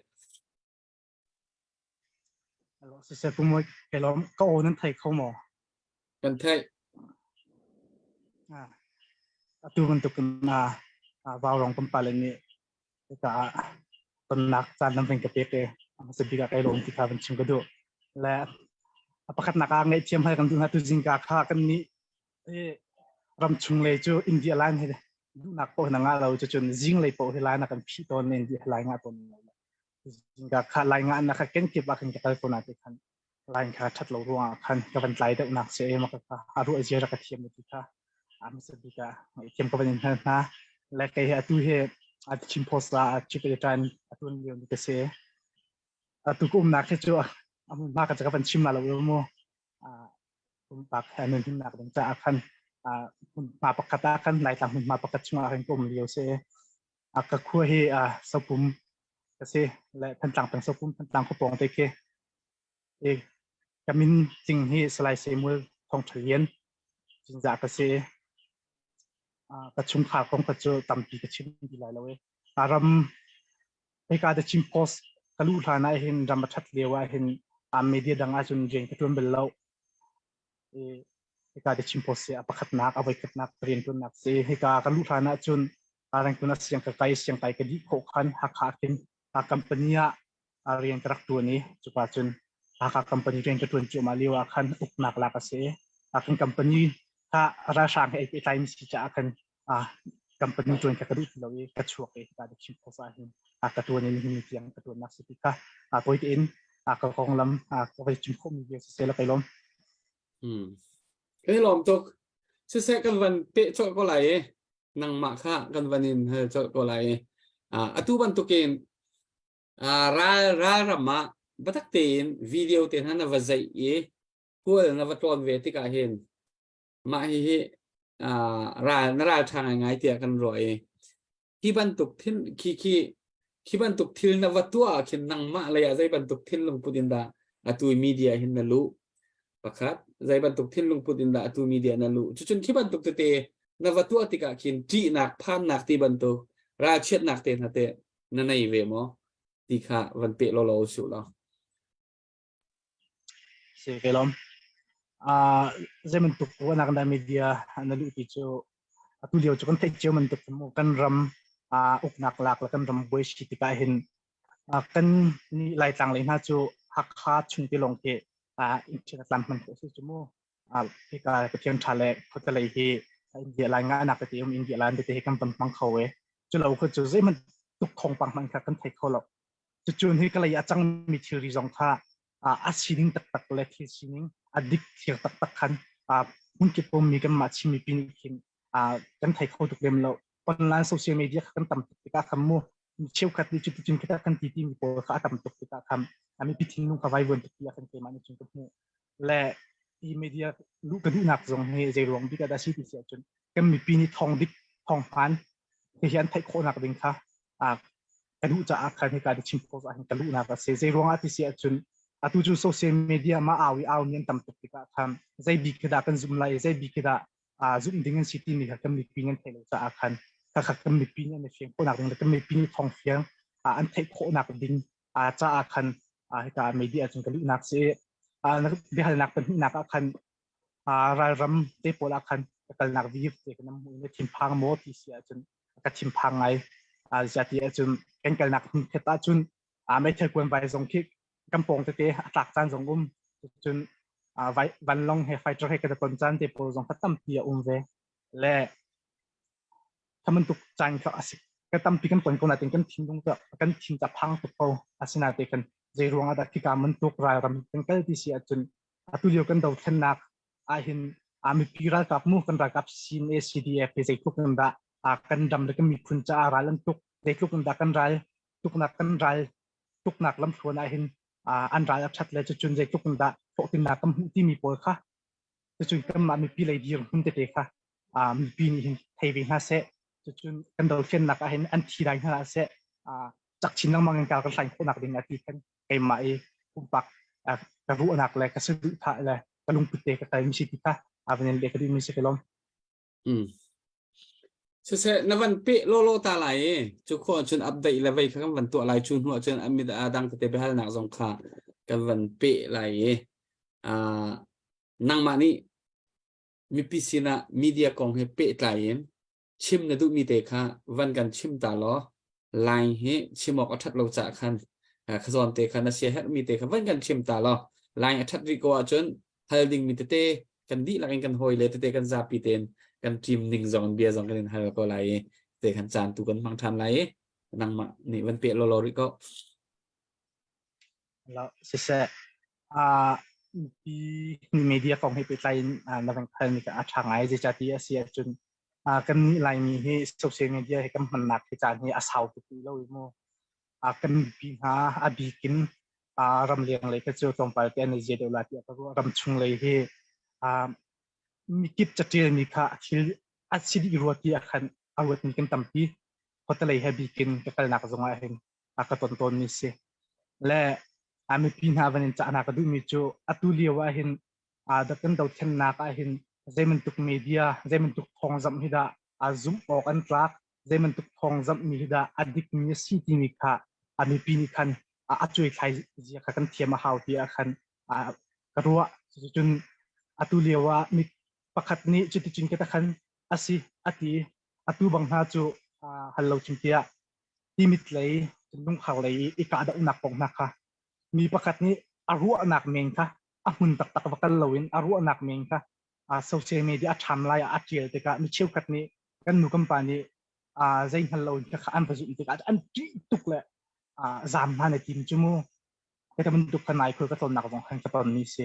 Hello, siseh Pu Mawi, kai lawm. Ka aw nan thei kho maw? Kan theih. Ah, atu bantuk in Vaurong kan pale nih hika ah tonnak caan nan van ka pek i a hmasa bik ah kai lawm ti kha van chim ka duh. Le a pakhatnak ah ngaihthiam hal kan duh hna tu zingka kha kan nih ram chung lei cu India line he duhnak paoh na ngah lo cucun zing lei paoh hi line a kan phih tawn India lai ngah tawn lo. Zingka kha lai ngah na kha kenkip ah khan ka kal ko na te khan line kha that lo ruangah khan ka van tlai deuh nak se ma ka a ruah zia ka thiam ti kha a hmasa bik ah ngaihthiam ka van in hal hna. Le kei hi atu hi a Chin Post ah chief editor in atu lio ni ka si. Atu ka umnak hi cu a hmunhma ka ka van chim la lo mu. Pumpak he nun himnak ding caah khan hmunhma pakhat ah khan Laitlang hmunhma pakhat chungah khan ka um lio si. A ka khua hi Sopum ka si le Thantlang peng Sopum Thantlang khuapawng te khi. I ka min tling hi Salai Samuel Thawng Ṭha Lian Cinzah ka si. Ka chungkhar kong kha cu tampi ka chim ti lai lo i a ram hika The Chin Post ka luh hlan ah hin ram a ṭhat lio ah hin media dang ahcun rian ka ṭuan bal lo. I hika The Chin Post hi a pakhatnak, a voikhatnak rian ṭuannak si. Hika ka luh hlan ahcun rengtun ah siang ka kai, siang kai ka dih khawh khan Hakha khin company ah rian ka rak ṭuan i cuka cun Hakha company rian ka ṭuan cuahmah lio ah khan uknak lak a si i kan company kha ralhrang he ai pehtlaimi si caah khan company ṭuan kha ka duh ti lo i ka chuak i hika The Chin Post ah hin ka ṭuan i nihin ni tiang ka ṭuannak si ti kha tawi tein ka konglam ka vai chim khawhmi vial siseh la kai lawm. Kai lawm tuk. Siseh kan van peh colh ko lai i nangmah kha kan van in hal colh ko lai i atu bantukin ral ralram ah biatak tein video te hna na va zeih i kual na va tlawn ve tikah hin mah hihi ral na ral ṭha ngaingai tiah kan ruah i hi bantuk thin khi khi khi bantuk thil na va tuah ah khin nangmah lei ah zei bantuk thinlung put in dah atu media hin na luh? Pakhat, zei bantuk thinlung put in dah atu media na luh? Cucun khi bantuk tete na va tuah tikah khin ṭihnak phannak ti bantuk ralchiatnak te hna te na nei ve maw ti kha van peh lawlaw usih law. Si ke lom. Zei bantuk ruahnak dah media na luh ti cu atu lio cu kan theih cio bantuk mu kan ram uknak lak le kan ram buai si tikah hin kan ni Laitlang lei hna cu Hakha chung te lawng khi internet lam hman khawh si cu mu. Hika Pathian ṭha le khuatelei hi India lai ngahnak tete um India lai tete hi kan van hmang kho e. Cu lo kha cu zeihmanh tuk thawngpang hmanh kha kan thei kho lo. Cucun hi ka lei a cangmi thilri zong kha a sining taktak le thil sining a dik thir taktak khan hmunkip ummi kanmah Chin mipi nih khin kan thei kho tuk lem lo. Online social media kha kan tam tuk tikah khan mu mi cheukhat nih cuticun khi kan ti timi pawl kha a tam tuk tikah khan a mipi thinlung kha vaivuan tuk tiah kan keimah nih cun ka hmuh. Le i media luh ka duhnak zong hi zei ruang bik ah dah si ti si ahcun kan mipi nih thawng dik thawng hmaan hihi an theih khawhnak ding kha ka duh caah khan hika The Chin Post ah hin ka luhnak a si. Zei ruangah ti si ahcun atu cu social media ma au i au mi an tam tuk tikah khan zei bik khi dah kan zum lai, zei bik khi dah zumh ding an si timi kha kan mipi an theih lo caah khan kha kan mipi nih an i fiang khawhnak ding le kan mipi nih thawng fiang an theih khawhnak ding caah khan hika media cun ka luhnak si. Biahalnak pahnihnak ah khan ralram te pawl ah khan ka kalnak vir te kan hmuh in thinphang maw ti si ahcun ka thinphang ngai. Ziah ti ahcun kan kalnak hmun khat ahcun meithal kuan vai zong khi kan pawng tete a tlak caan zong um. Cun vanlawng he fighter he ka ton caan te pawl zong kha tampi a um ve. Le kha bantuk caan kha a si. Ka tampi kan ton ko nain kan thinlung cu kan thin ca phang tuk ko. Asinain kan zei ruang ah dah khika bantuk ralram kan kal ti si ahcun atu lio kan dothlennak ahhin mipi ralkap mu kan ralkap CNA CDF he zeitluk in dah kan ram le kan miphun caah ral an tuk, zeitluk in dah kan ral tuknak kan ral tuknak lamthluan ahhin an ral a ṭhat le cucun zeitluk in dah hlawhtlinnak kan hmuh timi pawl kha cucun kanmah mipi lei dirhmun tete kha mipi nih hin thei ve hna seh, cucun kan dothlennak ahhin an thi dai hna seh, cak chin lengmang in kal kan hlain khawhnak ding a ti khan keimah i pumpak ka ruahnak le ka saduhthah le. ka lungput te ka kai mi si ti kha a van in le ka duh mi si ka lom. Siseh na van pe lawlaw ta lai i cu khawh cun update le vei kha kan van tuah lai cu hnu ahcun a mit a dang tete biahalnak zong kha kan van pe lai i nangmah nih mipi sinah media kong he pehtlai in chim na duhmi te kha van kan chim ta law line hi chim awk a ṭhat lo caah khan khazawn te kha na sia herhmi te kha van kan chim ta law line a ṭhat rih ko ahcun hal dingmi tete kan dihlak in kan hawi le tete kan zapi tein kan team ning zong bia zong kan in hal ko lai i te khan caan tu kan hmang ṭhan lai i nangmah nih van peh lawlaw rih ko. La siseh mipi media kong he pehtlai in na van hal mi a ṭha ngai zeicahti a si ahcun kan nih Laimi hi social media hi kan hmannak hi caan hi a sau tuk rih lo i mu kan mipi hna a bik in ramleng lei kha cu tlawmpal te an i zia deuh la tiah ka ruah ramchung lei hi mikip caṭialmi kha thil a si dih rua ti ah khan a ruatmi kan tampi khuatelei he bikin ka kalnak zongah hin a ka ton tawnmi si. Le a mipi hna van in cahnak ka duhmi cu atu lio ah hin a kan dothlennak ah hin zei bantuk media zei bantuk thawngzamh hi dah a zumh awk an tlak zei bantuk thawngzamh mi hi dah a dikmi a si timi kha a mipi nih khan a cuaithlai zia kha kan thiam a hau ti ah khan ka ruah cucun atu lio ah mi pakhat nih cuticun ka khan asi ati atu bang hna cu hal lo chim tiah timit lei lungkhar lei i kahdohnak kong hna kha mi pakhat nih a ruahnak men kha a hmun taktak va kal loin a ruahnak men kha social media a ṭham lai ah a ṭial tikah mi cheukhat nih kan nu kan pa nih zei hngal loin kha an va zumh tikah an ṭih tuk le zaam hna na tim cu mu ka bantuk kha nai khul ka tlawnnak zong khan ka tonmi si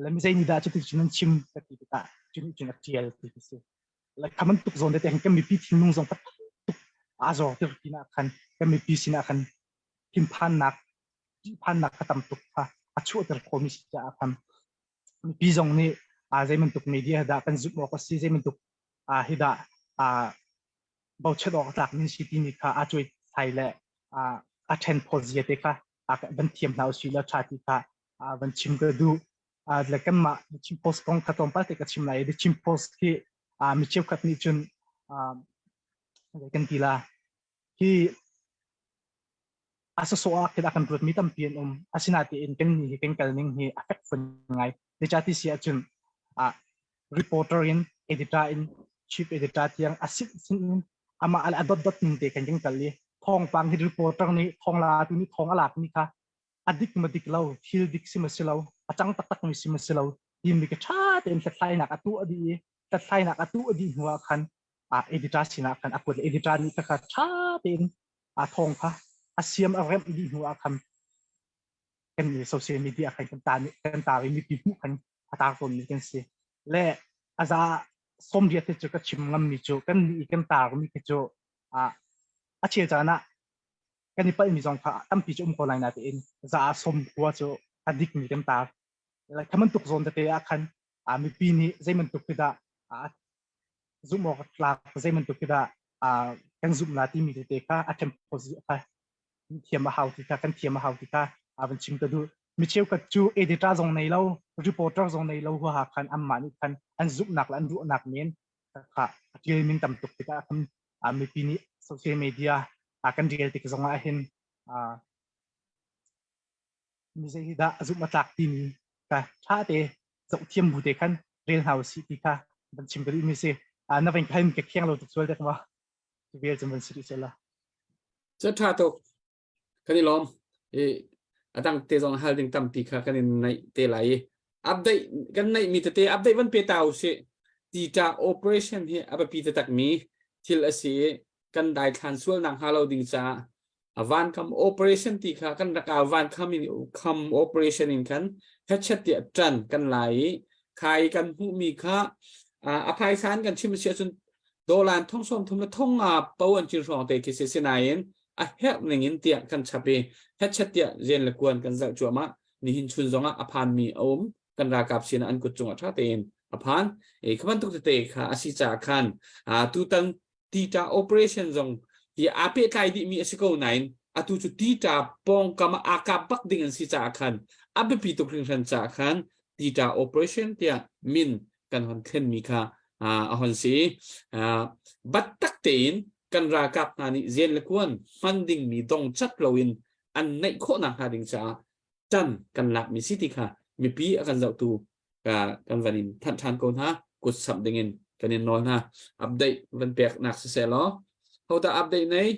le mi zei nih dah cuti cun an chim ka ti tikah cun cun a ṭial ti si like kha bantuk zawn te kan mipi thinlung zong tuk a zor tir pinah khan kan mipi sinah khan thinphannak ṭihphannak kha tam tuk kha a chuahter khomi si caah khan mipi zong nih a zei bantuk media dah kan zumh awk a si zei bantuk a hi dah a bochan awk tlak min si timi kha a cuai thai le a ṭhen phawt zia te kha van thiam hna usih law ṭha ti kha van chim ka duh le kanmah The Chin Post kong kha tlawmpal te ka chim lai. The Chin Post hi mi cheukhat nih cun kan ti la hi a sawsawh ah khin a kan ruatmi tampi an um. Asinain kan nih hi kan kal ning hi a fek fun ngai. Zeicahti si ahcun reporter in editor in chief editor tiang a sin sin in amah a dot dot ning te kan kan kal i thawngpang hi reporter nih thawngla tu nih thawng a lak mi kha a dik ma dik lo thil dik si ma si lo a cang taktak mi si ma si lo timi ka ṭha tein hlathlainak a tuah dih i hlathlainak a tuah dih hnu ah khan a editor sinah khan a kuat editor nih kha ṭha tein a thawng kha a siam a remh dih hnu ah khan kan social media khan kan tar kan tar i mipi hmuh khan a tar tawn mi kan si le aza 80 te cu ka chim ngam mi cu kan nih kan tar mi khi cu a a chel caan ah kan i palhmi zong kha tampi cu um ko lai natein za ah 90 cu a dikmi kan tar like kha bantuk zawn tete ah khan a mipi nih zei bantuk khi dah zumh awk tlak zei bantuk khi dah kan zumh la timi tete kha a ṭhempozi kha thiam a hau ti kha kan thiam a hau ti kha a van chim ka duh mi cheukhat cu editor zong nei lo reporter zong nei lo huaha khan anmah nih khan an zumhnak le an ruahnak men kha a ṭial min tam tuk tikah khan mipi nih social media kan rel tik zong ah hin mi zei hi dah zumh a tlak timi ka ṭha te zoh thiam bu te khan rel hna usih ti kha van chim ka duh mi si na veng khaim ka khiang lo tuk sual dek ma tu vel cun van si rih la Cu ṭha tuk. Kan i lawm. I a dang te zong hal ding tampi kha kan in naih te lai i update kan naih mi tete update van pe ta usih. Tita operation hi a biapi taktak mi thil a si i kan daithlan sual nak hnga lo ding caah a vankam operation ti kha kan rak au vankam in kham operation in khan hechet tiah ṭan kan lai i khai kan hmuhmi kha a phaisa in kan chim si ahcun dolan thong sawm thum le thong nga po an cin hrawng te khi si sinain a herh ning in tiah kan chap i hechet tiah rian le kuan kan zalh cuahmah nihin chun zongah a phanmi a um kan ralkap sinah an kut cungah ṭha tein a phan e kha bantuk tete kha a si caah khan tutan tita operation zong hi aa pehtlai dihmi a si ko nain atu cu tita pawngkam ah aa kap bak ding an si caah khan a biapi tuk hringhran caah khan. Tita operation tiah min kan hon thlenmi kha a hon si. Bat tak tein kan ralkap hna nih zen le kuan hman dingmi dong cat loin an neih khawhnak hnga ding caah ṭan kan lakmi si ti kha mipi a kan zohtu kan van in thanh ṭhan ko hna kut samh dingin kan in nawl hna update van pek nak siseh law hodah update nei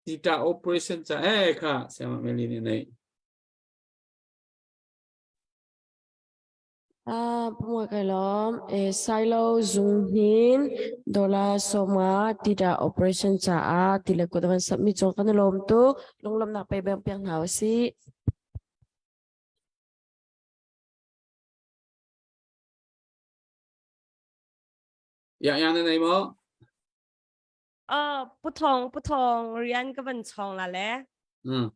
Tita operation ca eh kha Siama Meli nih nei Pumua kai lawm. Silo zung hnin dollar sawma tida operation caah ti le kut van submit cung kan i lawm tuk. Lunglawmhnak pe beng piak hna usih. Ya ya na nei maw? Uh, puthong puthong rian ka van chong la le. Mm.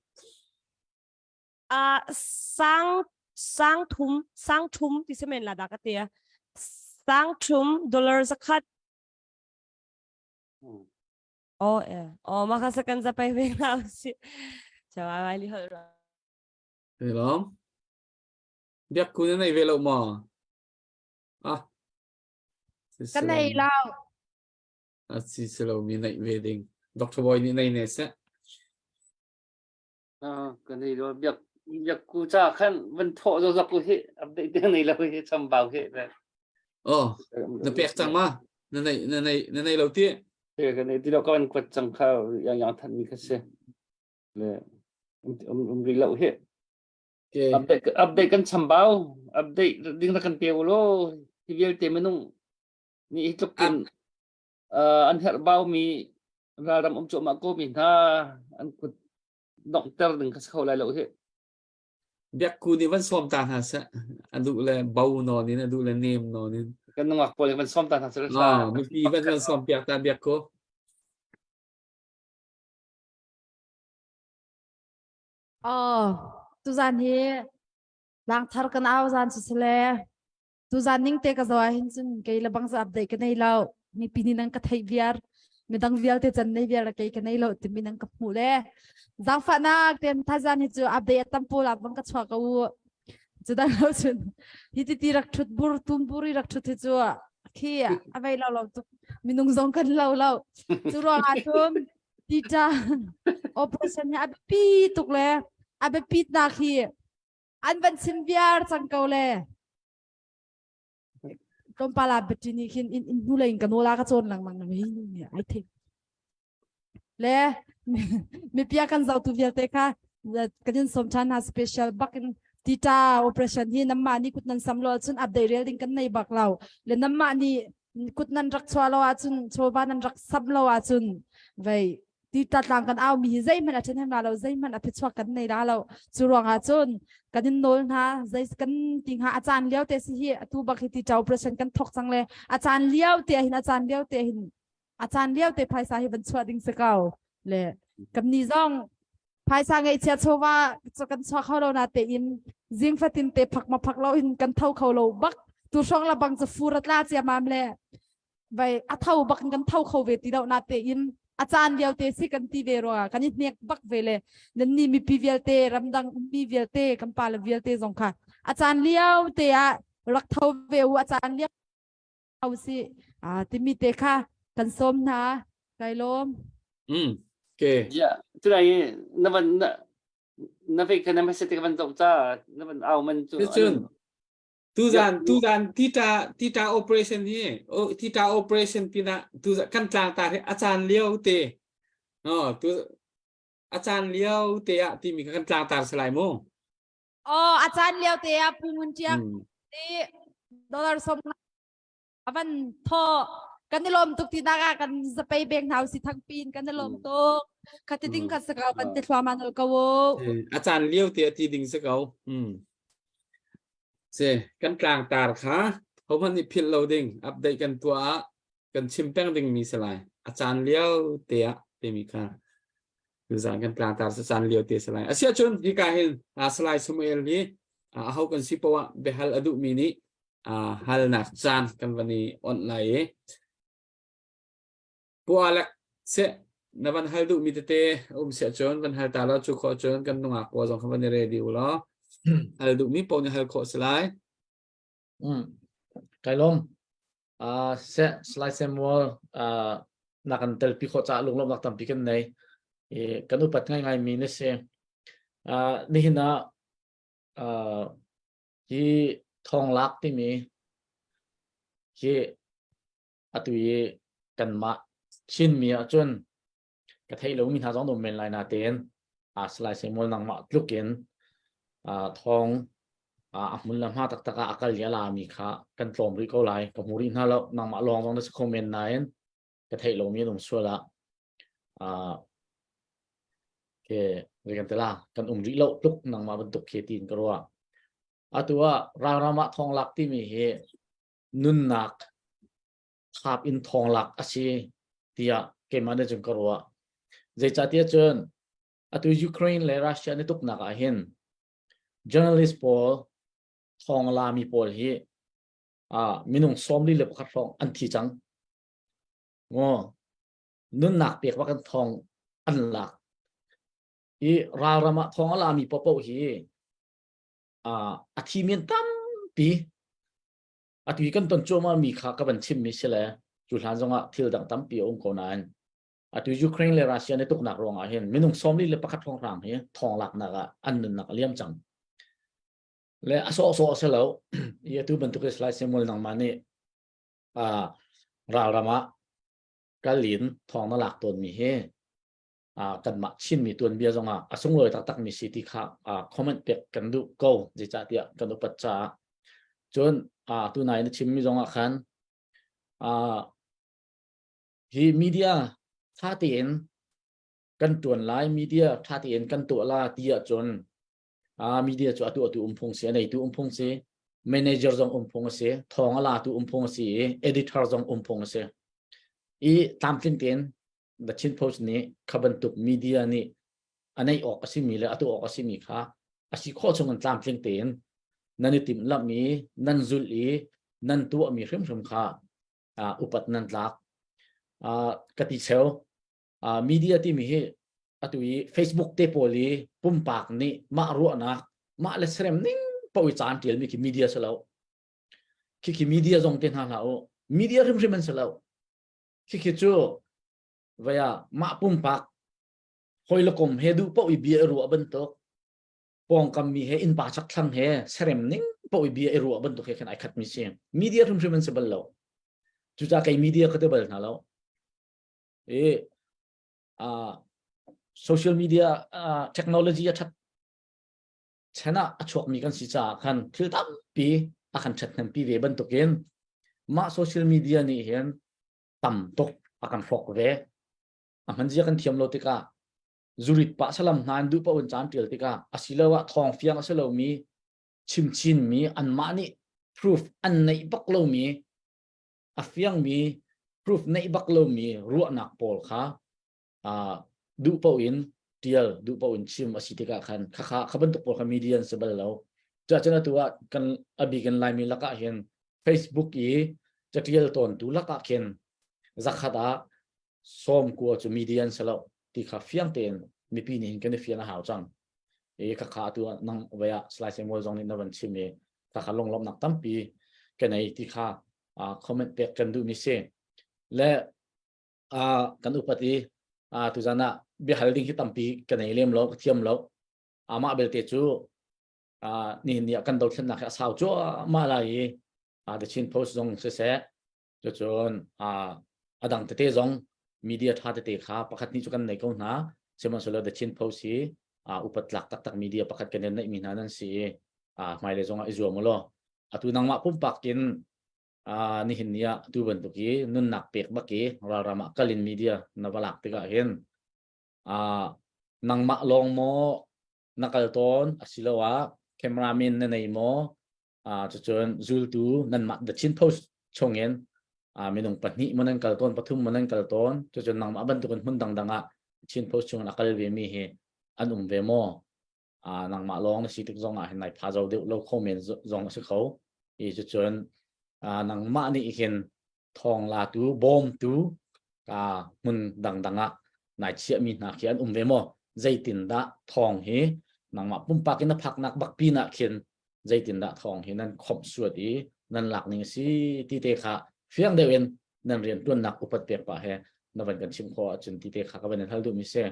Uh, sang sang thum sang thum ti se men la da ka te sang thum dollar zakhat oh eh oh ma kha sakan za pai ve na si chawa wai li hol ra Hello. Biak ku na nei ve lo ma? Ah. Ka nei lo. A si si lo mi nei ve ding. Dr. Boy nih nei ne seh. Kan nei lo biak biak ku cha khan van thawh zo zak ku hi update te nei lo hi chambau hi Oh, na pek cang ma? Na nei na nei na nei lo ti? Te kan nei ti lo ka van kwat cang kha yang yang than mi kha se. Le um um ri lo hi. Okay. Update update kan chambau update ding na kan pe lo hi vialte minung ni hi tluk in an herh bau mi ralram um cuahmah ko mi hna an kut donghter ding kha si kho lai lo hi. Biak ku nih van sawm ta hna seh. A duh le bo nawn in a duh le nem nawn in. Kan nungak pawl van sawm ta hna seh. No, mipi van van sawm piak ta biak ko. Oh, tuzan hi langthar kan au zan si sele. Tuzan ning te ka zo ah hin cun kei le bang za update ka nei lo. Mipi nih nan ka theih viar. Midang vialte can nei viar kei ka nei lo timi nan ka hmuh le. Zaangfahnak ten thazan hi cu update a tam pawl ah bang ka chuah ko u. Cudan lo cun hi ti ti rak thut bur tum buri rak thut hi cu khi a vei lo lo tuk minung zong kan lo lo. Cu ruang ah cun tita operation hi a biapi tuk le a biapit nak hi an van chim viar cang ko le tlawmpal ah battery nih khin in in hnulei in ka nawl a ka cawn lengmang mi ni ai thei le mipia kan zohtu vialte kha kan in som than hna special bak in tita operation hi namma ni kut nan sam lo cun update rel ding kan nei bak lo le namma ni kut nan rak chua lo ahcun chawva nan rak sam lo ahcun vei ti tlang kan au mi hi zeihmanh a ṭhahnem la lo zeihmanh a phichuak kan nei la lo cu ruangah cun kan in nawl hna zei kan ti hnga a caan lio te si hi atu bak hi ti ṭau operation kan thok cang le a caan lio te hin a caan lio te hin a caan lio te phaisa hi van chuah ding si ko le kan ni zong phaisa ngeihchia chawva kan chuah kho lo na te in zing fatin te phak ma phak lo in kan tho kho lo bak tu hrawng la bang cu fur a tla ciamam le vai a tho bak in kan tho kho ve ti lo na te in a caan vialte si kan ti ve rua kan i hnek bak ve le nan ni mipi vialte ramdang mi vialte kan pa le vialte zong kha a caan lio te ah rak tho ve u a caan lio si a timi te kha kan sawm hna kai lawm Mm. Okay. Ya, tunai na van na na ve ka na message ka van zoh ca na van au man cu. Cun tuzan tuzan tita tita operation hi o tita operation pinah tu kan tlang ta hi a caan lio te no tu a caan lio te ah timi kha kan tlang tar salai mu Oh, a caan lio te ah Pu Ngun Ṭiak ti dollar som avan tho kan i lawm tuk ti nak ah kan zapei beng hna si thangpin kan i lawm tuk khati ding kha saka kan ti thluama nol ko a caan lio te a ti ding si ko se kan tlang tar kha hohmanh nih philh lo ding update kan tuah ah kan chim peng ding mi si lai a caan lio te ah timi kha tuzan kan tlang tar sa caan lio te si lai asiah cun hika hin Salai Samuel hi aho kan si poah biahal a duh mi nih halnak caan kan van i onh lai i Pu Alec seh na van hal duh mi tete um siah cun van hal ta lo cu khawh cun kan nungak pawl zong kha van i ready u law. Hal duhmi paoh nih hal khawh si lai. Mm. Kai lawm. Uh, se Salai Samuel uh, na kan telpi khawh caah lunglawmhnak tampi kan nei. I kan upat ngaingai mi na si. Uh, nihin ah uh, hi thonglak timi hi atu i kanmah Chinmi ahcun ka theih lomi hna zong um men lai natein uh, Salai Samuel nangmah tluk in uh, thawng uh, a hmun le hma taktak ah a kal i a lami kha kan tlawm rih ko lai ka hmu rih hna lo nangmah lawng zong na si kho men nain ka theih lomi an um sual ah uh, ke kan tela kan um rih lo tluk nangmah bantuk khi tiin ka ruah atu ah ralram ah thong lak timi hi nunnak thap in thong lak a si tiah keimah nih cun ka ruah. Zeicahtiah cun atu Ukraine le Russia an i tuknak ah hin journalist pawl thong lami pawl hi ah minung 41 hrawng an thi cang. Ngo nunnak pek bak in thong an lak. I ralram ah thong a lami paohpaoh hi a thi men tampi atu i kan ton cuahmah mi kha ka van chimmi si le cu hlan zongah thil dang tampi a um ko nain atu Ukraine le Russia ne tuknak ruangah hin minung 41 hrawnghrang hi thong laknak ah an nunnak a liam cang le a sawh sawh a si lo i atu bantuk Salai Samuel nangmah nih ralram ah kalin thong na lak tawn mi hi kanmah Chinmi tuanbia zongah a sunglawi taktakmi si ti kha comment pek kan duh ko zeicahtiah kan upat caah cun tunai na chimmi zongah khan hi media tha tein kan tuan lai media tha tein kan tuah la ti ahcun media cu atu atu um phung si a neitu um phung si manager zong um phung a si thawng a latu um phung a si i editor zong um phung a si i tlamtling tein The Chin Post nih kha bantuk media nih a neih awk a simi le a tuah awk a simi kha a si khawh chung in tlamtling tein nan i timhlamh i nan zulh i nan tuahmi hrimhrim kha uh, upat nan tlak. Uh, ka ti cheu uh, media timi hi atu i Facebook te pawl i pumpak nih mah ruahnak mah le serem ning paoh i caan tialmi khi media si lo. Khi khi media zong te hna hlah u. Media hrimhrim an si lo. Khikhi cu vaya mah pumpak hoi le kom he duh paoh i bia i ruah bantuk pawngkam mi he innpa chakthlang he serem ning paoh i bia i ruah bantuk he khan ai khat mi si media hrimhrim an si bal lo cucaah kei media ka ti bal hna lo i uh, social media uh, technology a that chan ah a chuakmi kan si caah khan thil tampi a kan ṭhathnempi ve bantukin mah social media nih hin tam tuk a kan hrawk ve. A hmanzia kan thiam lo tikah zurit pah salam hna in duh paoh in caan ṭial tikah asiloah thawng fiang a si lomi chimchinmi anmah nih proof an neih bak lomi a fiangmi proof neih bak lomi ruahnak pawl kha duh paoh in tial duh paoh in chim a si tikah khan khakha kha bantuk pawl kha media an si bal lo cuahcun atu ah kan a bik in Laimi lakah hin Facebook i catial tawntu lakah khin zakhat ah sawm kua cu media an si lo ti kha fiang tein mipi nih hin kan i fian a hau cang i khakha atu ah nang vai ah Salai Samuel zong nih na van chim i khakha lunglawmhnak tampi ka nei ti kha comment pek kan duhmi si le kan upat i tuzan ah biahal ding hi tampi ka nei lem lo ka thiam lo amah belte cu nihin ni ah kan dothlennak hi a sau cuahmah lai i The Chin Post zong siseh cucun a dang tete zong media tha tete kha pakhat nih cu kan nei ko hna sihmanhsehlaw The Chin Post hi upat tlak taktak media pakhat kan neih mi hna nan si i hmailei zong ah i zuam u law atu nangmah pumpak in nihin ni ah tu bantuk i nunnak pek bak i ralram ah kalin media na va lak tikah hin nangmah lawng maw na kal tawn asiloah cameraman na nei maw cucun zultu nanmah The Chin Post chungin minung pahnih maw nan kal tawn pathum maw nan kal tawn cucun nangmah bantukin hmun dangdang ah Chin Post chungin a kal ve mi hi an um ve maw nangmah lawng na si tik zong ah hin nai pha zo deuh lo kho men zong a si kho i cucun nangmah nih hin thawng latu bawmtu ka hmun dangdang ah nai chiahmi hna khi an um ve maw zeitin dah thawng hi Nangmah pumpak in na phaknak bak pin ah khin zeitindah thawng hi nan khomh suat i nan lak ning a si ti te kha fiang deuh in nan rian tuannak upat pek pah he na van kan chim khawh ahcun ti te kha ka van in hal duhmi si.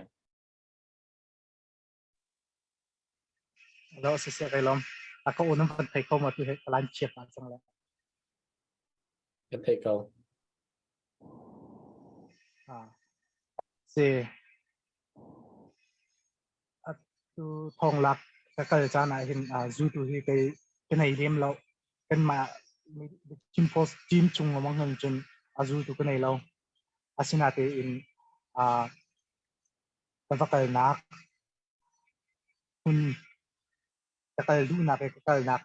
Lo si se kai lom. A ka unam kan thei kho ma tu he kalan chiat na cang le. Kan thei ko. Ah. Si. Atu thonglak ka kal caan ah hin zu tu hi kei ka nei lem lo. Kanmah Chin Post team chung lengmang hin cun a zu tu ka nei lo. Asinatein ka va kalnak hmun ka kal duhnak i ka kalnak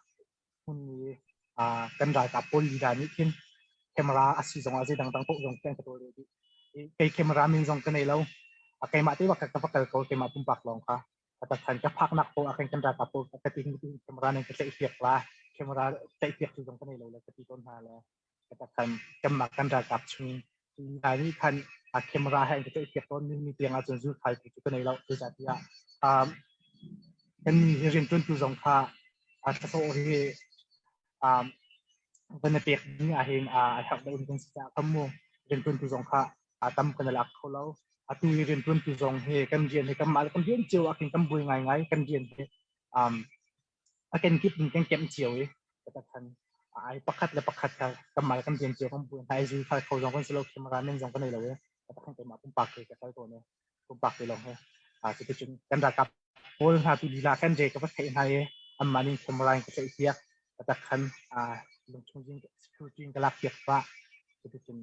hmun i kan ralkap pawl lila nih khin camera a si zongah zei dangdang paoh zong khi an ka tawlrel dih. Kei camera min zong ka nei lo. Keimah te bak ka va kal ko keimah pumpak lawng kha. Ka khan ka phaknak paoh ah khan kan ralkap pawl ka ti camera nan ka tlaih piak la. Camera tlaih piak tu zong ka nei lo le ka ti tawn hna le. Ka khan kanmah kan ralkap chung lila nih khan a camera he an ka tlaih piak tawn mi tiang ahcun zulkhal tu cu ka nei lo. Zeicahtiah kan hi rianṭuantu zong kha a thlahlawh hi van na pek ding ahhin a herh deuh in kan si caah khan mu rianṭuantu zong kha a tam kan i lak kho lo. Atu i rianṭuantu zong hi kan rian hi kanmah le kan rian cio ah khin kan buai ngaingai kan rian hi a kenkip in kan kemh cio i khan ai pakhat le pakhat kha kanmah le kan rian cio kan buai hna i zul kho zong kan si lo camera men zong kan nei lo i khan keimah pumpak ke ka kal tawn i pumpak te lawng he cuticun kan ralkap pawl hna tu lila kan re ka va theih hna i anmah nih camera in ka tlaih piak ka khan lungchung in security in ka lak piak pah cuticun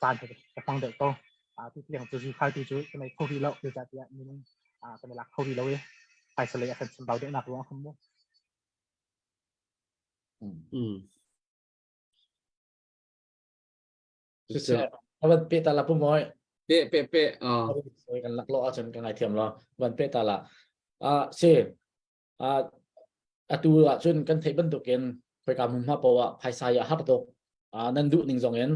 caan he ka hmang deuh ko tu tiang cu zu khal tu cu kan ei kho rih lo zeicahtiah minung kan i lak kho rih lo i phaisa lei a kan chambau deuhnak ruang ah mu. Siseh, van pe ta la pu moi. Pe pe pe. Ah. Soi kan lak lo ahcun ka ngaithiam lo. Van pe ta la. Ah si. Ah atu ahcun kan theih bantukin khoika hmunhma poah phaisa ya har tuk. Ah nan duh ning zong in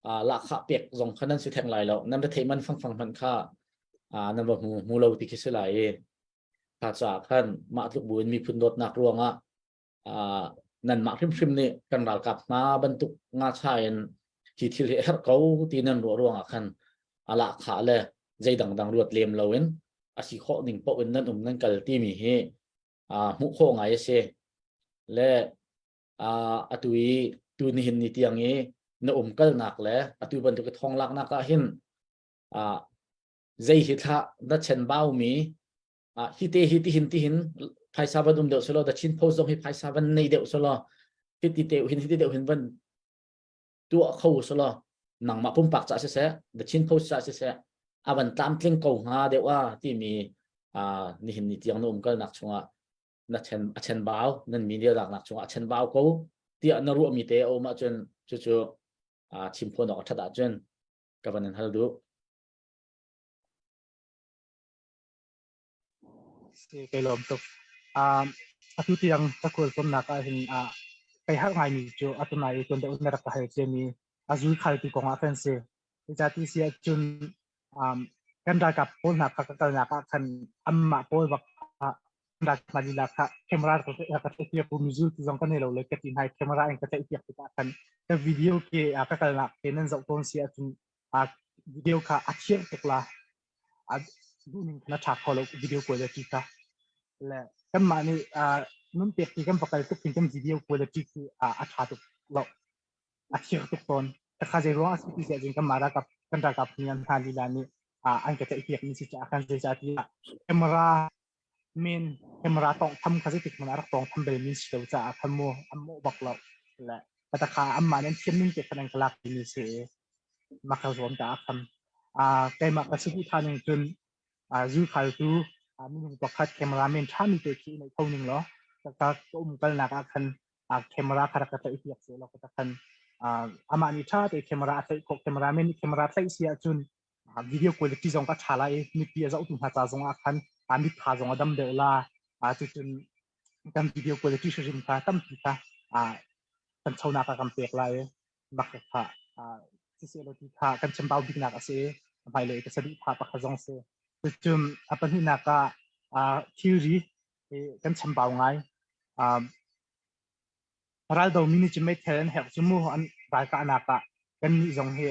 ah lahkhah pek zong kha nan si theng lai lo. Nan re thei man fangfang hmanh kha ah nan va hmu hmu lo ti khi si lai i. Kha caah khan mah tluk buin miphun dawtnak ruangah uh, nanmah hrimhrim nih kan ralkap hna bantuk ngacha in hi thil hi herh ko ti nan ruah ruangah khan ala kha le zei dangdang ruat lem loin a si khawh ning paoh in nan um nan kal timi hi uh, hmuh khawh ngai a si le uh, atu i tu nihin ni tiang i na um kalnak le atu bantuk i thong laknak ah hin uh, zei hi thla na chen bau mi ah hi te hi tihin tihin phaisa van um deuh selaw the Chin Post zong hi phaisa van nei deuh selaw hi ti te hin hi ti deuh hin van tuah kho selaw nangmah pumpak ca siseh the Chin Post ca siseh a van tlamtling ko hnga deuh a timi nihin ni tiang na um kalnak chungah na chen a chen bau nan media laknak chungah a chen bau ko tiah na ruahmi te a um ahcun cucu chim phuan awk a that ahcun ka van in hal duh. Si kai lawm tuk. Um, atu tiang ka kawlcawmnak ah hin uh, kai harh ngaimi cu atu nai i tuan deuh na rak ka hal ciami a zul khaltu kong ah khan si. Zeicahti si ahcun um, kan ralkap pawl hna kha ka kalnak ah khan anmah pawl bak ah ralkap hna lila kha camera ka ka tlaih piak u mizul ti zong ka nei lo le ka ti hna i camera in ka tlaih piak tikah khan ka video ke uh, ka kalnak ke nan zoh tawn si ahcun uh, video kha a thiang tuk la a duhning khan a ṭha kho lo video quality kha le kanmah nih nun pek ti kan va kal tuk hin kan video quality khi a ṭha tuk lo a thir tuk tawn kha zei ruang a si ti siah kanmah ralkap kan ralkap nih an hna lila nih an ka tlaih piak mi si caah kan zeicah tiah camera men camera tawng tham kha zeitik hmanh ah rak tawng tham bel mi si lo caah khan mu an mawh bak lo le kha anmah nih an thiam ning te khan an ka lak mi si mah ka zuam ta kham keimah ka saduh tha ning cun zulkhaltu minung pakhat cameraman ṭhami te khi nei kho ning law ka ka um kalnak ah khan camera kha rak ka tlaih piak se law ka khan amah nih ṭha te camera a tlaih khawh cameraman nih camera tlaih si ahcun video quality zong ka ṭha lai i mipi a zohtu hna ca zong ah khan mit tha zong a dam deuh la cucun kan video quality hrim kha tampi kha kan chonak ah kan pek lai bak kha siseh ti kha kan chambau biknak a si hmailei ka saduhthah pakhat zong si cucun a pahnihnak ah. Thilri kan chambau ngai. Raldo mi nih cun meithal an herh cu mu an ralkahnak ah kan nih zong hi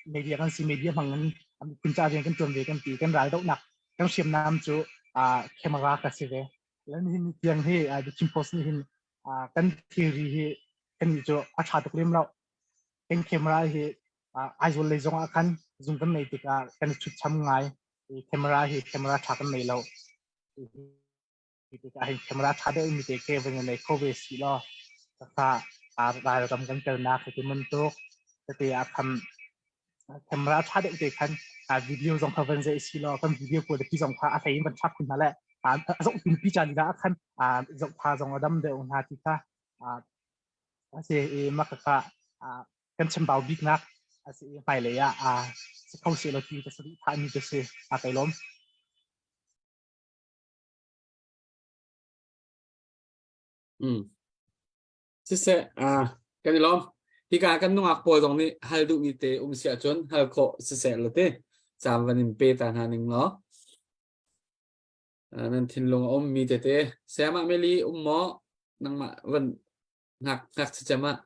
media kan si media hmang in miphun ca rian kan tuan ve kan ti kan raldohnak kan hriamnam cu camera ka si ve. Lan hin tiang hi The Chin Post nih hin kan thilri hi kan nih cu a tha tuk lem lo. Kan camera hi Aizawl lei zong ah khan zung kan nei tikah kan i chutcham ngai. Camera hi camera tha kan nei lo. Tikah hin camera tha deuh mi te ke van nei kho ve si law kha ralram kan kalnak hi ti bantuk tete ah khan camera tha deuh te khan video zong kha van zei si law kan video quality zong kha a hlei in van chap khun hna le a zoh tum pi caan ah khan zoh tha zong a dam deuh hna ti kha a si i mah kha kan chambau biknak a si i hmailei ah si kho seh law ti ka saduh thahmi ka si a kai lawm. Siseh, kan i lawm. Hika kan nungak pawl zong nih hal duhmi te um si ahcun hal khawh siseh law ti caan van in pe ta hna ning law. Nan thinlung a ummi tete. Sayamah Meli um maw? Nangmah van ngak ngak cem ah.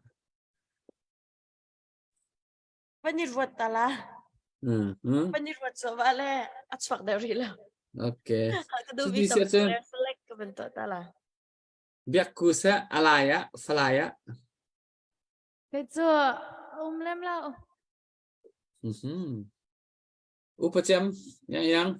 Van i ruat ta la. Van i ruat so va le a chuak deuh rih lo. Okay. Ka duh bi tam select ka van tuah ta la. Biak ku seh alai ah falai ah. Kei cu um lem lo. Mhm. Upa cem yang yang.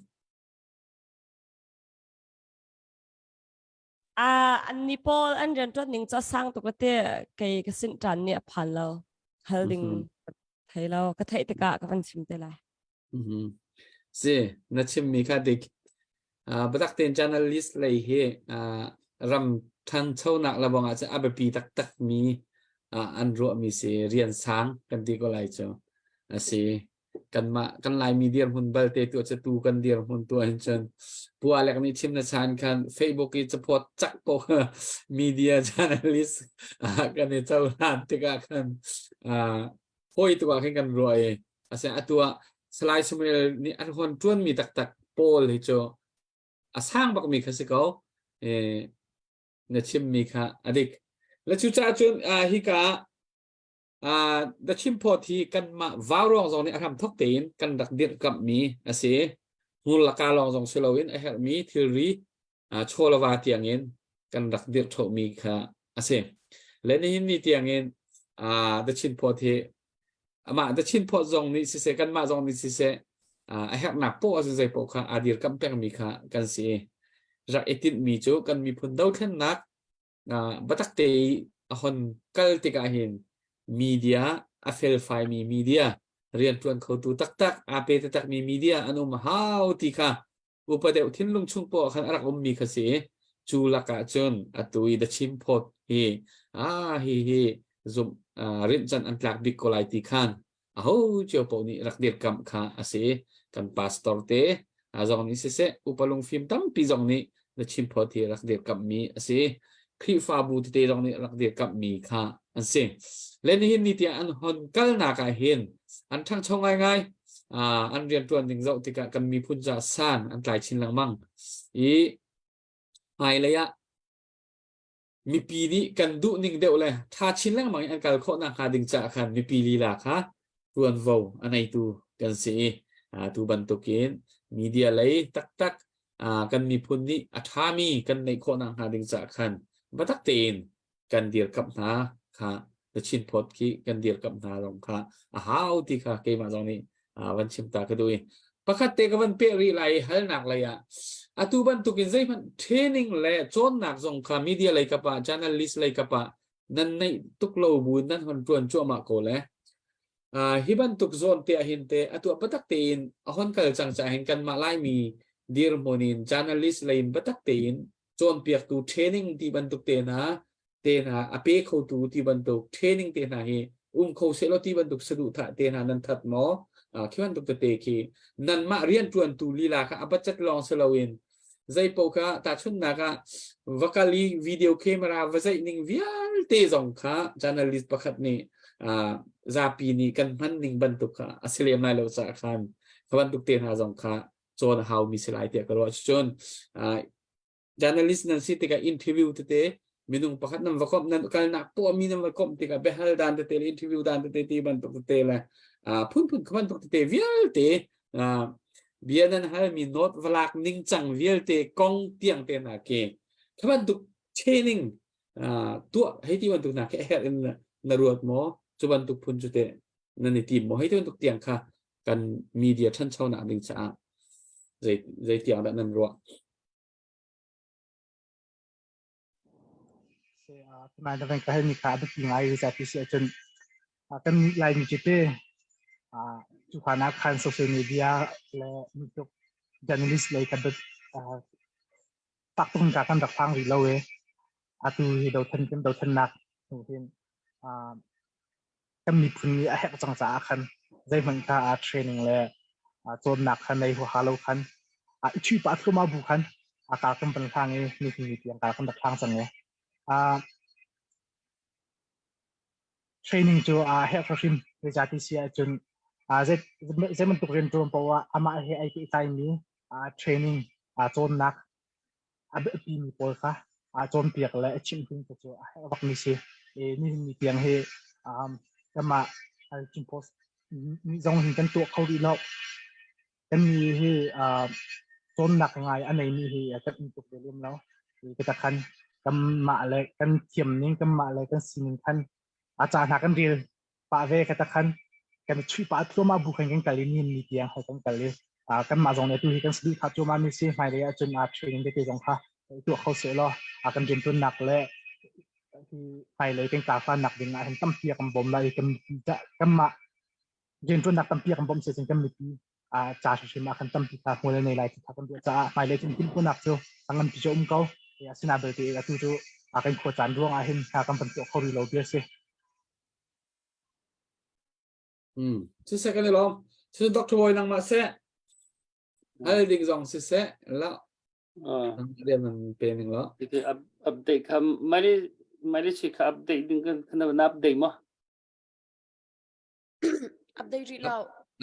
Ah, an ni pawl an rianṭuan ning cu a sang tuk te kei ka sin ṭan nih a phan lo. Hal ding thei lo. Ka theih tikah ka van chim te lai. Si, na chimmi kha dik. Biatak tein journalist lei hi ram ṭhanchonak le bangah cun a biapi taktak mi an ruahmi si rian sang kan ti ko lai cu. A si. Kanmah kan Laimi dirhmun balte tu cu tu kan dirhmun tu ahhin cun Pu Alek nih chim na chan khan Facebook i caphawt cak ko media journalist kan i cohlan tikah khan fawi tu ah khin kan ruah i asinain atu ah Salai Samuel nih an huan ṭuanmi taktak pawl hi cu a sang bakmi kha si ko. Na chimmi kha a dik. Le cucaah cun hika The Chimphawt hi kanmah vauruang zong nih a hramthok tein kan rak dirhkamhmi a si. Hmur laka lawng zong si loin a herhmi thilri chawlava tiangin kan rak dirh ṭhomi kha a si. Le nihin ni tiangin The Chinphawt hi amah The Chinphawt zong nih siseh kanmah zong nih siseh a herhnak poah a zei poah kha aa dirkamh pengmi kha kan si. Rak i tinhmi cu kan miphun dothlennak biatak te i a hon kal tikah hin media a felfaimi media rianṭuan khotu taktak aa pe taktakmi media an um hau ti kha upa deuh thinlung chung poah khan a rak ummi kha si cu lakah cun atu i The Chin Post hi a hi hi zum rinhchan an tlak bik ko lai ti khan aho cio paoh nih rak dirkamh kha a si kan pastor te zong nih siseh upa lungfim tampi zong nih na chimphawt hi rak dirkamhmi a si Khrihfabu tete zong nih rak dirkamhmi kha an si le nihin ni tiang an hon kalnak ah hin an ṭhangcho ngaingai an rianṭuan ning zoh tikah kan miphun ca san an tlai chin lengmang i hmailei ah mipi nih kan duh ning deuh le ṭha chin lengmang in an kal khawh nakhnga ding caah khan mipi lila kha ṭuanvo a neitu kan si i tu bantukin media lei taktak kan miphun nih a ṭhami kan neih khawh nakhnga ding caah khan biatak tein kan dirkamh hna kha The Chin Post khi kan dirkamh hna zong kha a hau ti kha keimah zong nih van chim ta ka duh i pakhat te ka van peh rih lai i halnak lei ah atu bantukin zeihmanh training le cawnnak zong kha media lei kap ah journalist lei kap ah nan neih tuk lo bu nan hon tuan cuahmah ko le hi bantuk zawn te ah hin te atu patak tein a hon kal cang ca hin kanmah laimi dirhmun in journalist lei in batak tein cawnpiaktu training ti bantuk te hna te hna a pe khotu ti bantuk training te hna hi um kho seh law ti bantuk saduhthah te hna nan that maw khi bantuk tete khi nanmah rianṭuantu lila kha a budget lawng si loin zeipo kha tahchunhnak ah va kal i video camera va zeih ning vialte zong kha journalist pakhat nih zapi nih kan hman ning bantuk kha a si lem lai lo caah khan kha bantuk te hna zong kha cawn a haumi si lai tiah ka ruah. Cucun. Journalist nan si tikah interview tete minung pakhat nan va komh nan kalnak tuahmi nan va komh tikah biahal dan tete le interview dan tete ti bantuk tete le phunphun kha bantuk tete vialte bia nan halmi note va lak ningcang vialte kong tiang te hna ke kha bantuk training tuah hei ti bantuk hna khi a herh in na ruat maw? Cu bantuk phun cu teh nan i tim maw? Hei ti bantuk tiang kha kan media ṭhanchonak ding caah zei zei tiang dah nan ruah? Tunai na ka hal mi kha a biapi ngai za ti si ahcun kan Laimi cu te cu hlan ah khan social media le tuk journalist lei kha tak tuk ka kan rak phang rih lo e. Atu hi dothan kan dothannak hnu hin kan miphun nih a herh cang caah khan zeihmanh kha a training le cawnnak kha nei huaha lo khan i ṭhi pah thluahmah bu khan a kar kan van hlang i nihin ni tiang kar kan rak hlang cang e. Training cu a herh hrim zeicahti si ahcun zei bantuk rianṭuan paoh ah amah he ai pehtlaimi training cawnnak a biapimi pawl kha aa cawnpiak le a chimh ding te cu a herh bakmi si. I nihin ni tiang hi kanmah Chin Post zong hin kan tuah kho rih lo. Kan mi hi cawnnak ngai a neimi hi kan um tuk ve lem lo. Kita khan kanmah le kan thiam ning, kanmah le kan sining khan a ca hna kan rel pah ve ka ta khan kan chuih pah thluahmah bu khan kan kal i nim ni tiang hai kan kal i kanmah zong nih atu hi kan saduh kha cuahmah mi si hmailei ahcun training tete zong kha tuah kho seh law kan riantuannak le hi hmailei kan karhlannak ding ah hin tampi a kan bawm lai i kan kanmah riantuannak tampi a kan bawmh si cun kan mipi ca hrimhrim ah khan tampi kha hmual nei lai ti kha kan ruah caah hmailei cun timhtuahnak cu a nganpi cu um ko. Asinain belte atu cu kan khua caan ruang ah hin kan van tuah kho rih lo bia si. Siseh kan i lawm. Cu Dr. Bawi nangmah seh. Hal ding zong siseh la. Rian nan pe ning lo. Iti update kha mari mari si kha update ding kan kana na update mo. Update rih lo.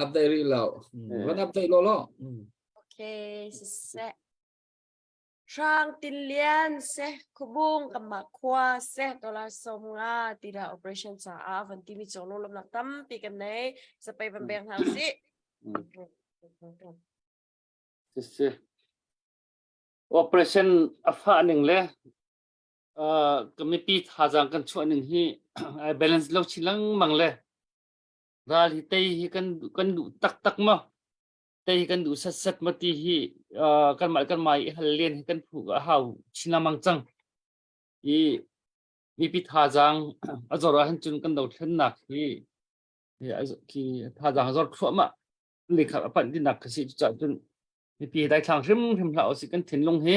Update rih lo. Van update lo lo. Okay, siseh. Hrang Tin Lian seh Khuabung kanmah khua seh dollar 50 tira operation caah van timi cung lunglawmhnak tampi kan nei. Zapei van beng hna usih. Si Operation a fah ning le ka mipi thazaang kan chuah ning hi ai balance lo chin lengmang le ral hi tei hi kan kan duh taktak maw? Tei kan duh setset ma ti hi kanmah kanmah i hal len hi kan phu a hau chin lengmang cang. I mipi thazaang a zor ahhin cun kan dothlennak hi khi thazaang a zor thluahmah lekha a panh tinak ka si. Cucaah cun mipi daithlang hrimhrim hlah usih kan thinlung hi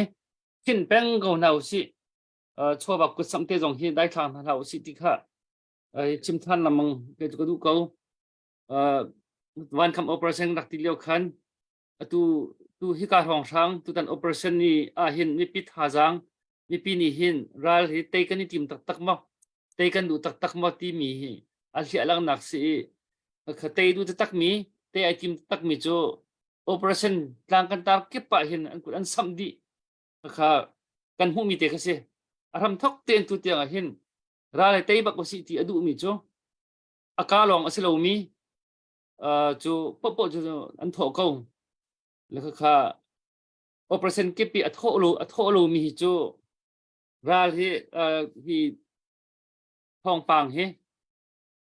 thin peng ko hna usih. Chawva kut te zong hi daithlang hna hlah usih ti kha chim than lengmang ke cu ka duh ko. Vankham operation rak ti lio khan atu tu hika hrawnghrang tutan operation ni ah hin mipi thazaang mipi nih hin ral hi tei kan i tim taktak maw tei kan duh taktak maw timi hi a hliah langnak si i tei duh taktak mi tei ai tim taktak mi cu operation tlang kan tar kip ah hin an kut an samh dih kha kan hmuh mi te kha si a hram thok tein tu tiang ah hin ral hi tei bak usih ti a duh mi cu a ka lawng a si lomi cu poahpoah cu an thawh ko. Le khakha operation kip i a thawh lo a thawh lomi hi cu ral hi hi thawngpang hi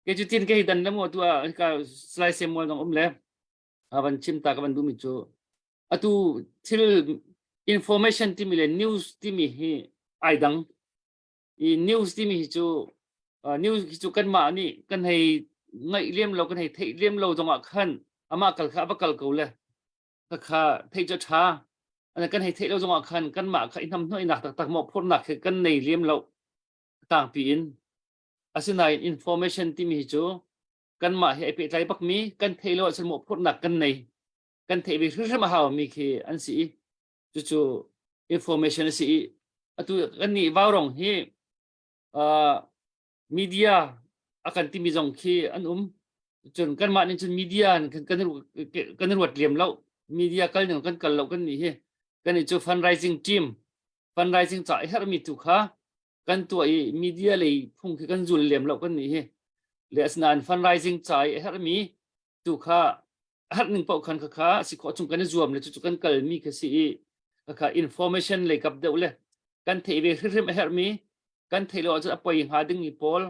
ke cu tin ke hi dan le mu tu ah hika Salai Samuel zong um le a van chim ta ka van duhmi cu atu thil information timi le news timi hi ai dang I news timi hi cu news hi cu kanmah nih kan hei ngaih lem lo kan hei theih lem lo zongah khan amah kal kha a va kal ko le kha theih cu ṭha kan hei theih lo zongah khan kanmah kha i hnamhnawihnak taktak mawhphurhnak khi kan nei lem lo tangpi in asinain information timi hi cu kanmah he ai pehtlai bakmi kan theih lo ahcun mawhphurhnak kan nei kan theih ve hrimhrim a haumi khi an si i cucu information a si i atu kan nih vaurong hi uh, media a kan timi zong khi an um cun kanmah nih cun media kan kan kan ruat lem lo media kal ning kan kal lo kan nih hi kan nih cu fundraising team. Fundraising ca i herhmi tu kha kan tuah i media lei phung khi kan zul lem lo kan nih hi. Le asinain fundraising ca i herhmi tu kha herh ning paoh khan kha si khawh chung kan i zuam le cucu kan kalmi kha si i kha information lei kap deuh le kan theih ve hrimhrim a herhmi kan theih lo ahcun a poi hnga dingmi pawl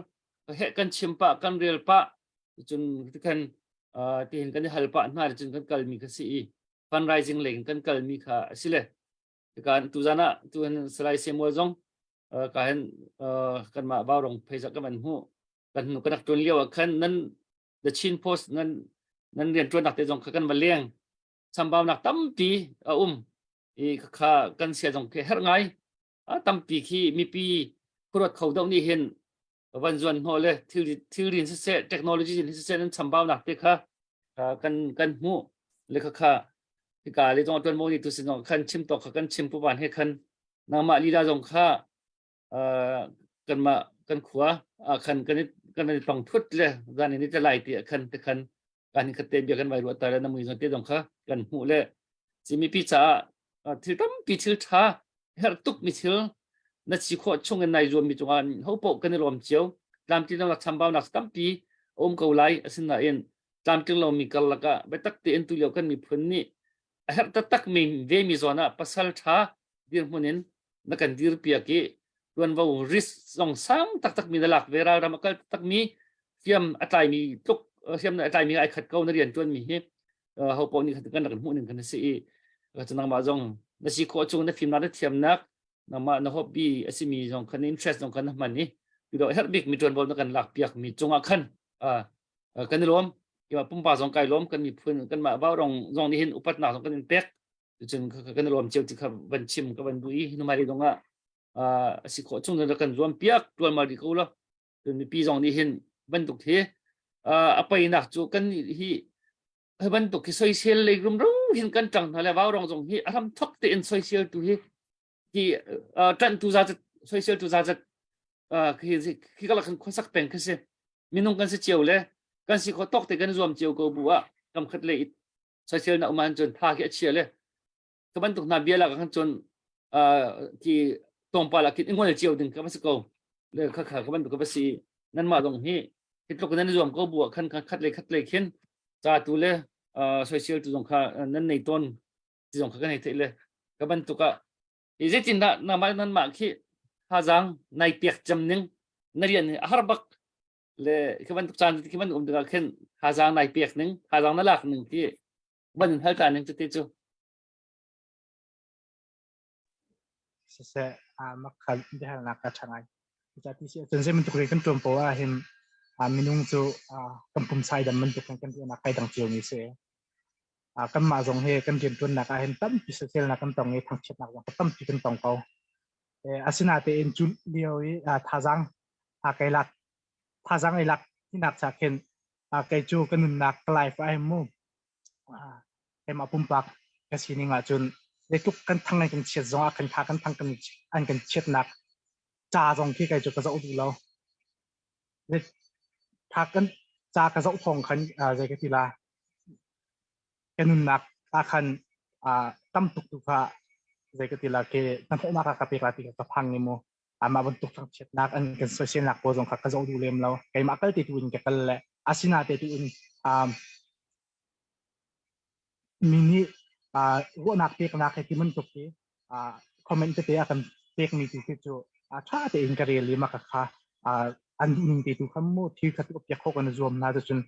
he kan chim pah kan rel pah cun kan tihin kan i hal pah hna cun kan kalmi kha si i fundraising lei kan kalmi kha a si le kan tuzan ah tuan Salai Samuel zong ka hen kanmah Vaurong pheisa kan van hmuh kan hnu kan rak tuan lio ah khan nan The Chin Post nan nan rian tuannak te zong kha kan va leng chambaunak tampi a um i kha kan sia zong khi herh ngai a tampi khi mipi khuaruat kho deuh nih hin van zuan hnawh le thil thilrin siseh technology in siseh nan chambaunak te kha kan kan hmuh le kha kha hika le zong tuan mo ni tu sin zong khan chim tok kha kan chim pu van he khan nangmah lila zong kha kanmah kan khua ah khan kan kan i tong thut le zan in i lai ti khan te khan kan khat te bia kan vai ruah ta le na mui zong te zong kha kan hmuh le cimipi caah thil tampi thil tha herh tuk mi thil na chi khawh chung in nai zuam mi cungah ho poh kan i lawm cio tlamtling lo chambau nak tampi um ko lai asinain tlamtling lo mi karlak ah biatak tein tu lio kan miphun nih a herh taktak mi ve mi zawn ah pasal tha dirhmun in na kan dirpiak i tuanvo risk zong sang taktak mi na lak ve ralram a kal taktak mi hriam a tlai mi tluk hriam na tlai mi ai khat ko na rian tuan mi hi ho paoh nih kan rak hmuh ning kan si i nangmah zong na si khawh chung na fimnak na thiamnak nangmah na hobby a si mi zong khan interest zong khan na hman i tu herh bik mi tuanvo na kan lak piak mi cungah khan kan i lawm ima pumpa zong kai lawm kan miphun kan mah vaurong zong nih hin upatnak zong kan in pek cun kan i lawm cio ti kha van chim ka van duh i hnumai lei zong ah a si khawh chung kan zuam piak tualmal rih ko lo cun mipi zong nih hin bantuk hi a peinak cu kan hi hi bantuk hi soisel lei rumro hin kan ṭang hna le vaurong zong hi a ram thok tein soisel tu hi hi ṭanh tu za soisel tu za zat khi khi kala kan khuasak peng khi si minung kan si cio le kan si kho tok te kan zuam cio ko bu ah kam khat le soisel na uman cun tha khi a chia le ka bantuk hna bia lak khan cun ki tlawmpal ah khin i ngol cio ding ka va si ko le kha kha ka bantuk ka va si nanmah zong hi hi tluk nan zuam ko bu ah khan khat le khat le khin ca tu le soisel tu zong kha nan nei tawn ti zong kha kan hei theih le ka bantuk ah i zeitin dah nangmah nanmah khi thazaang nai pek cem ning na rian hi a har bak le khi bantuk caan khi bantuk um tikah khin thazaang nai pek ning thazaang na lak ning khi van in hal ta ning cu te cu Siseh, mak kha biahalnak ka ṭha ngai. Cucaah ti si ahcun zei bantuk rian kan ṭuan poah ahhin minung cu kan pumsai dam bantuk in kan ruahnak kai dang ciomi si. Kanmah zong hi kan rianṭuannak ahhin tampi soselnak kan tong i thangchiatnak zong tampi kan tong ko. Asinatein cu lio i thazaang kai lak thazaang i lak tinak cha khin kei cu ka nunnak ka life ahhin mu keimah pumpak ka sining ahcun zeitluk kan thang kan chiat zong ah kan tha kan thang kan an kan chiatnak ca zong khi kei cu ka zoh duh lo. Tha kan ca ka zoh thawng khan zei ka ti la ka nunnak ah khan tam tuk tu kha zei ka ti la ke hnahnawhnak ah ka pek la ti ka phang ni mu amah bantuk thangchiatnak an kan soiselnak pawl zong kha ka zoh duh lem lo keimah kal te tu in ka kal le asina te tu in mi nih ruahnak peknak he ti bantuk hi comment tete a kan pekmi tu khi cu ṭha tein ka rel i mah kha an duh ning te tu kha mu thil kha tu piak khawh kan zuam hna cun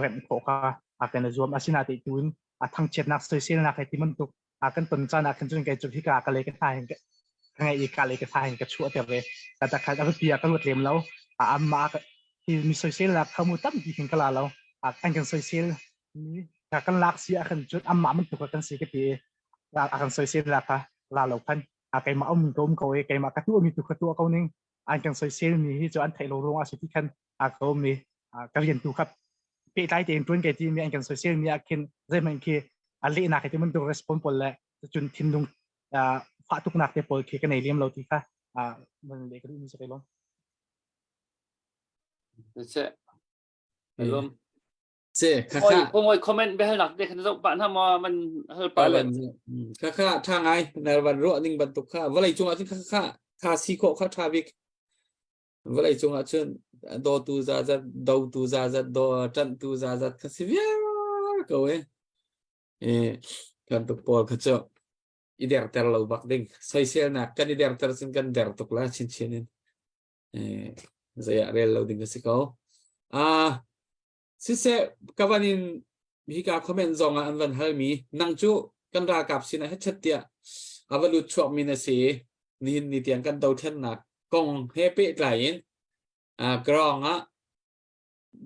remh khawh kha kan zuam asina te tu in thangchiatnak soiselnak he ti bantuk a kan ton caan ah khan cun kei cu hika ka le ka hna hin ka ngai i ka le ka tha hin ka chuah ter ve ka ta khan a biapi ah ka ruat lem lo a amma hi mi soisel nak kha mu tampi khin ka la lo an kan soisel mi ka kan lak si ah khan cun amma man tuk kan si ka ti a kan soisel la kha la lo khan a keimah um ko um ko e keimah ka tu mi tu ka tu ko ning an kan soisel mi hi cu an theih lo ruang a si ti khan a ko mi ka rian tu kha pehtlai tein ṭuan kai timi an kan soisel mi ah khin zeihmanh khi a lehnak hi bantuk response pawl le cun thinlung fah tuknak te pawl khi ka nei lem lo ti kha man le ka duh mi si kai lom. Lom. Si, kha kha. Pungoi comment biahalnak te khan zoh pah hna maw man hal pah le. Kha kha tha ngai na van ruah ning bantuk kha vawlei cung ah cun kha kha tha si khawh kha tha bik. Vawlei cung ah cun dawtu zazat dotu zazat do ṭanhtu zazat kha si viar ko e. E kan tuk pawl kha cu i derter lo bak ding. Soiselnak kan i derter cun kan der tuk la chinchin in. E zei ah rel lo ding a si ko. Ah Siseh, ka van in hika comment zong ah an van halmi nang cu kan ralkap sinah hechet tiah a va lut chuakmi na si i nihin ni tiang kan dothlennak kong he pehtlai in uh, ground ah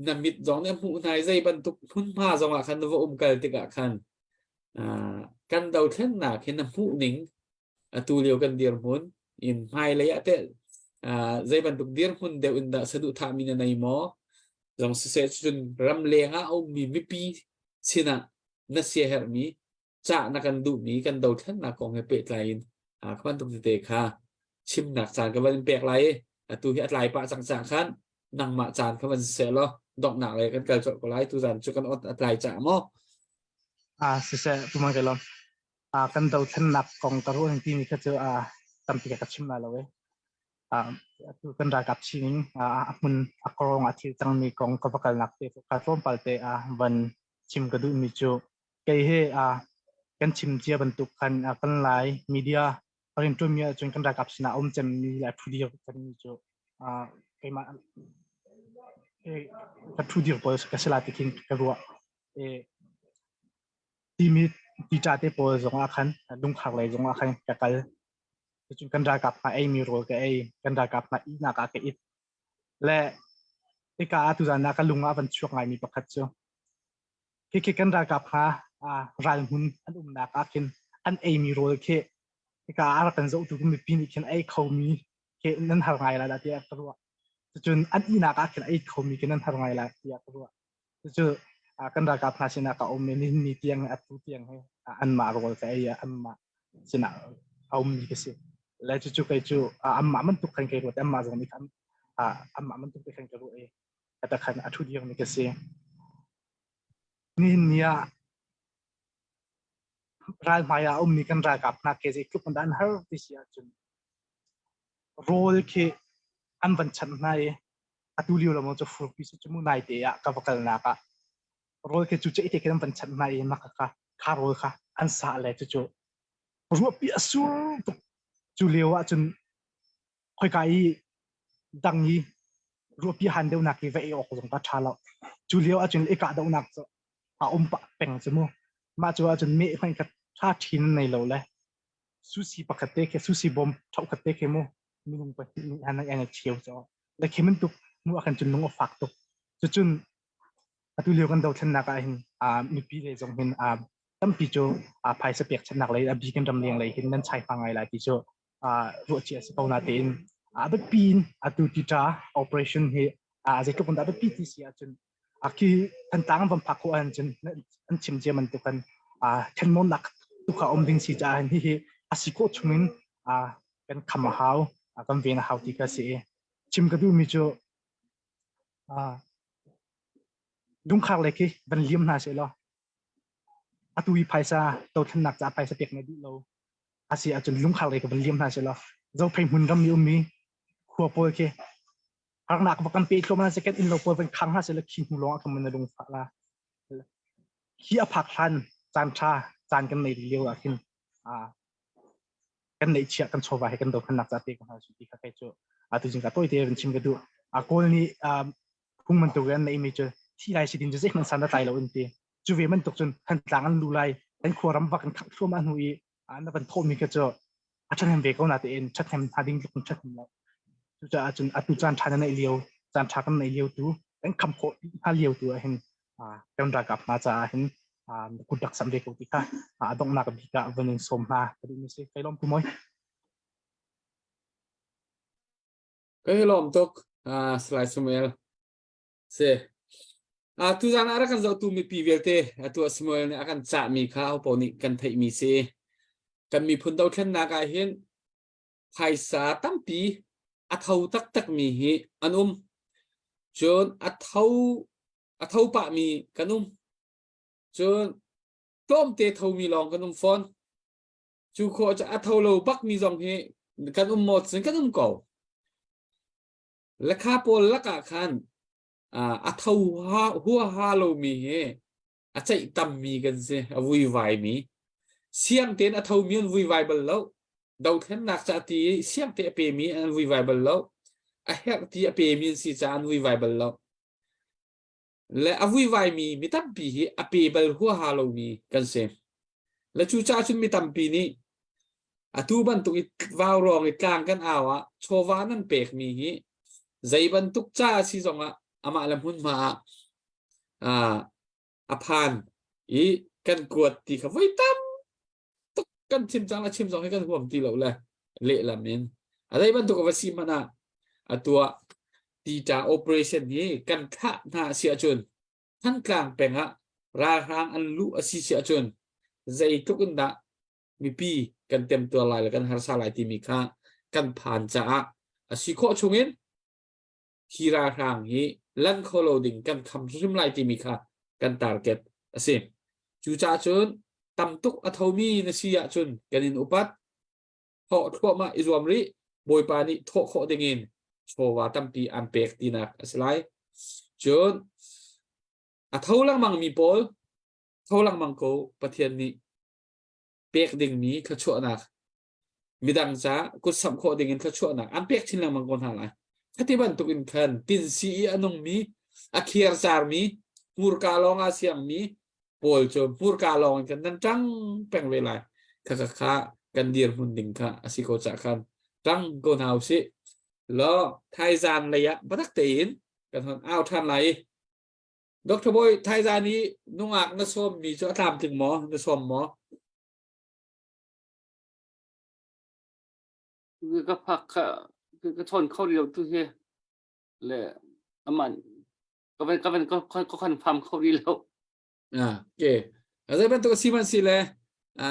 na mit zong nih a hmuh hna i zei bantuk hmunhma zong ah khan na va umkal tikah khan uh, kan dothlennak hi na hmuh ning atu lio kan dirhmun in hmailei ah teh zei bantuk dirhmun deuh in dah saduhthahmi na nei maw zong siseh cun ramleng ah a ummi mipi sinah na siaherhmi cah na kan duhmi kan dothlennak kong he pehtlai in kha bantuk tete kha chimnak caan ka van in pek lai i atu hi a tlai pah cang cah khan nangmah caan kha van siseh law donghnak lei kan kal colh ko lai tu zan cu kan ot a tlai cah maw Ah siseh tuman ke lom kan dothlennak kong ka ruah timi kha cu tampi ka chim lai lo e. Atu kan ralkap sining a hmun a korong a thil cangmi kong ka va kalnak te ka tlawmpal te van chim ka duhmi cu kei he kan chim cia bantuk khan kan lai media rianṭuanmi ahcun kan ralkap sinah a um cemmi le a ṭhudir cemmi cu keimah ka ṭhudir pawl ka si lai ti khin ka ruah. Timi ṭa te pawl zongah khan lungkhar lei zongah khan ka kal. Cucun kan ralkap hna eimi rawl ka ei, kan ralkap hna ihnak ah ka it. Le hika ah tuzan ah ka lung ah a van chuak ngaimi pakhat cu khikhi kan ralkap hna ralhmun an umnak ah khin an eimi rawl khi hika ah a rak kan zohtu mipi nih khin ei khomi khi nan har ngai lai dah tiah ka ruah. Cucun an ihnak ah khin ei khomi khi nan har ngai lai tiah ka ruah. Cucu kan ralkap hna sinah ka um i nihin ni tiang atu tiang hi anmah rawl ka ei anmah sinah a ummi ka si. Le cucu kei cu anmah bantuk khan kei ruat anmah zong nih khan anmah bantuk te khan ka ruah i kata khan a ṭhu dirmi ka si. Nihin ni ah ral hmai ah a ummi kan ralkap hna ke zeitluk in dah an har ti si ahcun rawl khi an van chanh hna i atu lio lawng cu furpi si cu mu nai te ah ka va kalnak ah rawl khi cu ceih te khi an van chanh hna i maka kha kha rawl kha an sah le cucu ruahpi a sur tuk cu lio ah cun khoika i dang i ruahpi han deuhnak i va ei awk zong ka ṭha lo cu lio ah cun i kah dohnak cu a um pah peng cu mu mah cu ahcun meh hmanh kha ṭha ṭhin nei lo le sushi pakhat te khi sushi bawm ṭhokhat te khi mu minung pahnih nih an an i cheu cu le khi bantuk hnu ah khan cun lung a fak tuk cucun atu lio kan dothlennak ah hin mipi lei zong hin tampi cu phaisa pekchanhnak lei a bik in ramleng lei hin nan chai hma ngai lai ti cu ruah cia si ko na tein a biapi in atu tita operation hi zeitluk in dah biapi ti si ahcun khi Thantlang van phak khawh ahcun an chim cia bantuk kan thennawnnak tu kha um ding si caah hihi a si khawh chungin kan kham a hau kan ven a hau ti kha si i chim ka duhmi cu lungkhar le khi van liam hna seh law atu i phaisa dothlennak caah phaisa pek na duh lo a si ahcun lungkhar le ka van liam hna seh law zophei hmun ram i ummi khua pawl khi harnak va kan pe tlawm hna seh kan inn lo pawl van khang hna seh law khi hnu lawng ah khan na lungfah la khi a phak hlan caan ṭha caan kan nei lio ah khin kan neihchiah kan chawva he kan dothlennak ca te ko hna su ti kha kai cu atu jing ka toite van chim ka duh a kawl nih phung bantuk an neimi cu thi lai si din cu zeihmanh san a tlai lo in ti cu ve bantuk cun thantlang an lu lai kan khuaram vak an khangh thluahmah hnu i na van thawhmi kha cu a ṭhahnem ve ko na tein ṭhathnem hna ding tluk in ṭhathnem lo cucaah cun atu caan ṭha na neih lio caan ṭha kan neih lio tu kan kham khawh hna lio tu ah hin kan ralkap hna caah hin kut rak sam ve ko ti kha a donghnak bik ah van in sawm hna ka duhmi si kai lawm tu moi Kai lawm tuk Salai Samuel si tuzan ah rak kan zohtu mipi vialte atu Samuel nih a kan cahmi kha hopo nih kan theihmi si kan miphun dothlennak ah hin phaisa tampi a tho taktakmi hi an um cun a tho. A tho pahmi kan um. Cun tlawmte thomi lawng kan um fawn. Cu khawh cu a tho lo bakmi zong hi kan um maw cun kan um ko. Lekha pawl lakah khan a tho huaha lomi hi a ceih tammi kan si, a vuivaimi. Siang tein a thomi an vuivai bal lo. Dothlennak ca ti i siang te a pemi an vuivai bal lo. A herh ti a pemi an si caah an vuivai bal lo. Le a vuivaimi mi tampi hi a pe bal huaha lomi kan si. Le cucaah cun mi tampi nih atu bantuk i vaurawng i tlang kan au ah chawva nan pekmi hi zei bantuk ca a si zongah amah le hmunhma ah ah a phan i kan kuat ti kha voi tam tuk kan chim cang le chim zong hi kan huam ti lo le lehlam in a zei bantuk a va si hmanh ah atu ah tita operation hi kan thlah hna a si ahcun Thantlang peng ah ralhrang an luh a si si ahcun zeitluk in dah mipi kan temtuar lai le kan harsa lai timi kha kan phan caah a si khawh chungin hi ralhrang hi lan kho lo ding kan kham hrim lai timi kha kan target a si. Cucaah cun tam tuk a thomi na si ahcun kan in upat thawh thluahmah i zuam rih Bawipa nih thawh khawh dingin chawva tampi an pek tinak a si lai. Cun a tho lengmang mi pawl tho lengmang ko Pathian nih pek dingmi thluachuahnak midang ca kutsamh khawh dingin thluachuahnak an pek chin lengmang ko hna lai. Khati bantuk in khan tinsi i a nungmi a khiarcarmi hmurka lawng a siangmi pawl cu hmurka lawng in khan nan ṭang peng ve lai. Kha kha kha kan dirhmun ding kha a si ko cah khan ṭang ko hna usih. Law thaizan lei ah biatak tein kan hon au ṭhan lai i Dr. Bawi thaizan i nungak na sawmmi cu a tlamtling maw? Na sawm maw? Ka phak kha ka chawn kho rih lo tu hi le aman ka van ka van ka ka confirm kho rih lo. Ah, okay. A zei bantuk si man si le a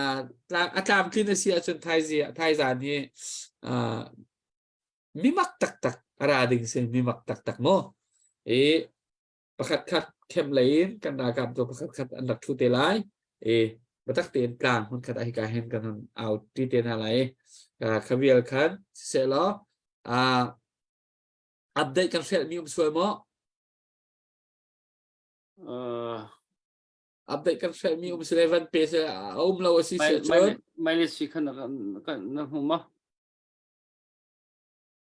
tlamtlin a si ahcun thaizi thaizan hi mi mak taktak a ra ding si mi mak taktak maw i pakhat khat khem lei in kan ralkap tu pakhat khat an rak thu te lai i biatak tein tlang hmun khat ah hika hin kan hon au ti te hna lai khavial khan siseh law update kan hrelh mi um sual maw update kan hrelh mi um si le van pe se a um lo a si se cun Maile si khan na hmu ma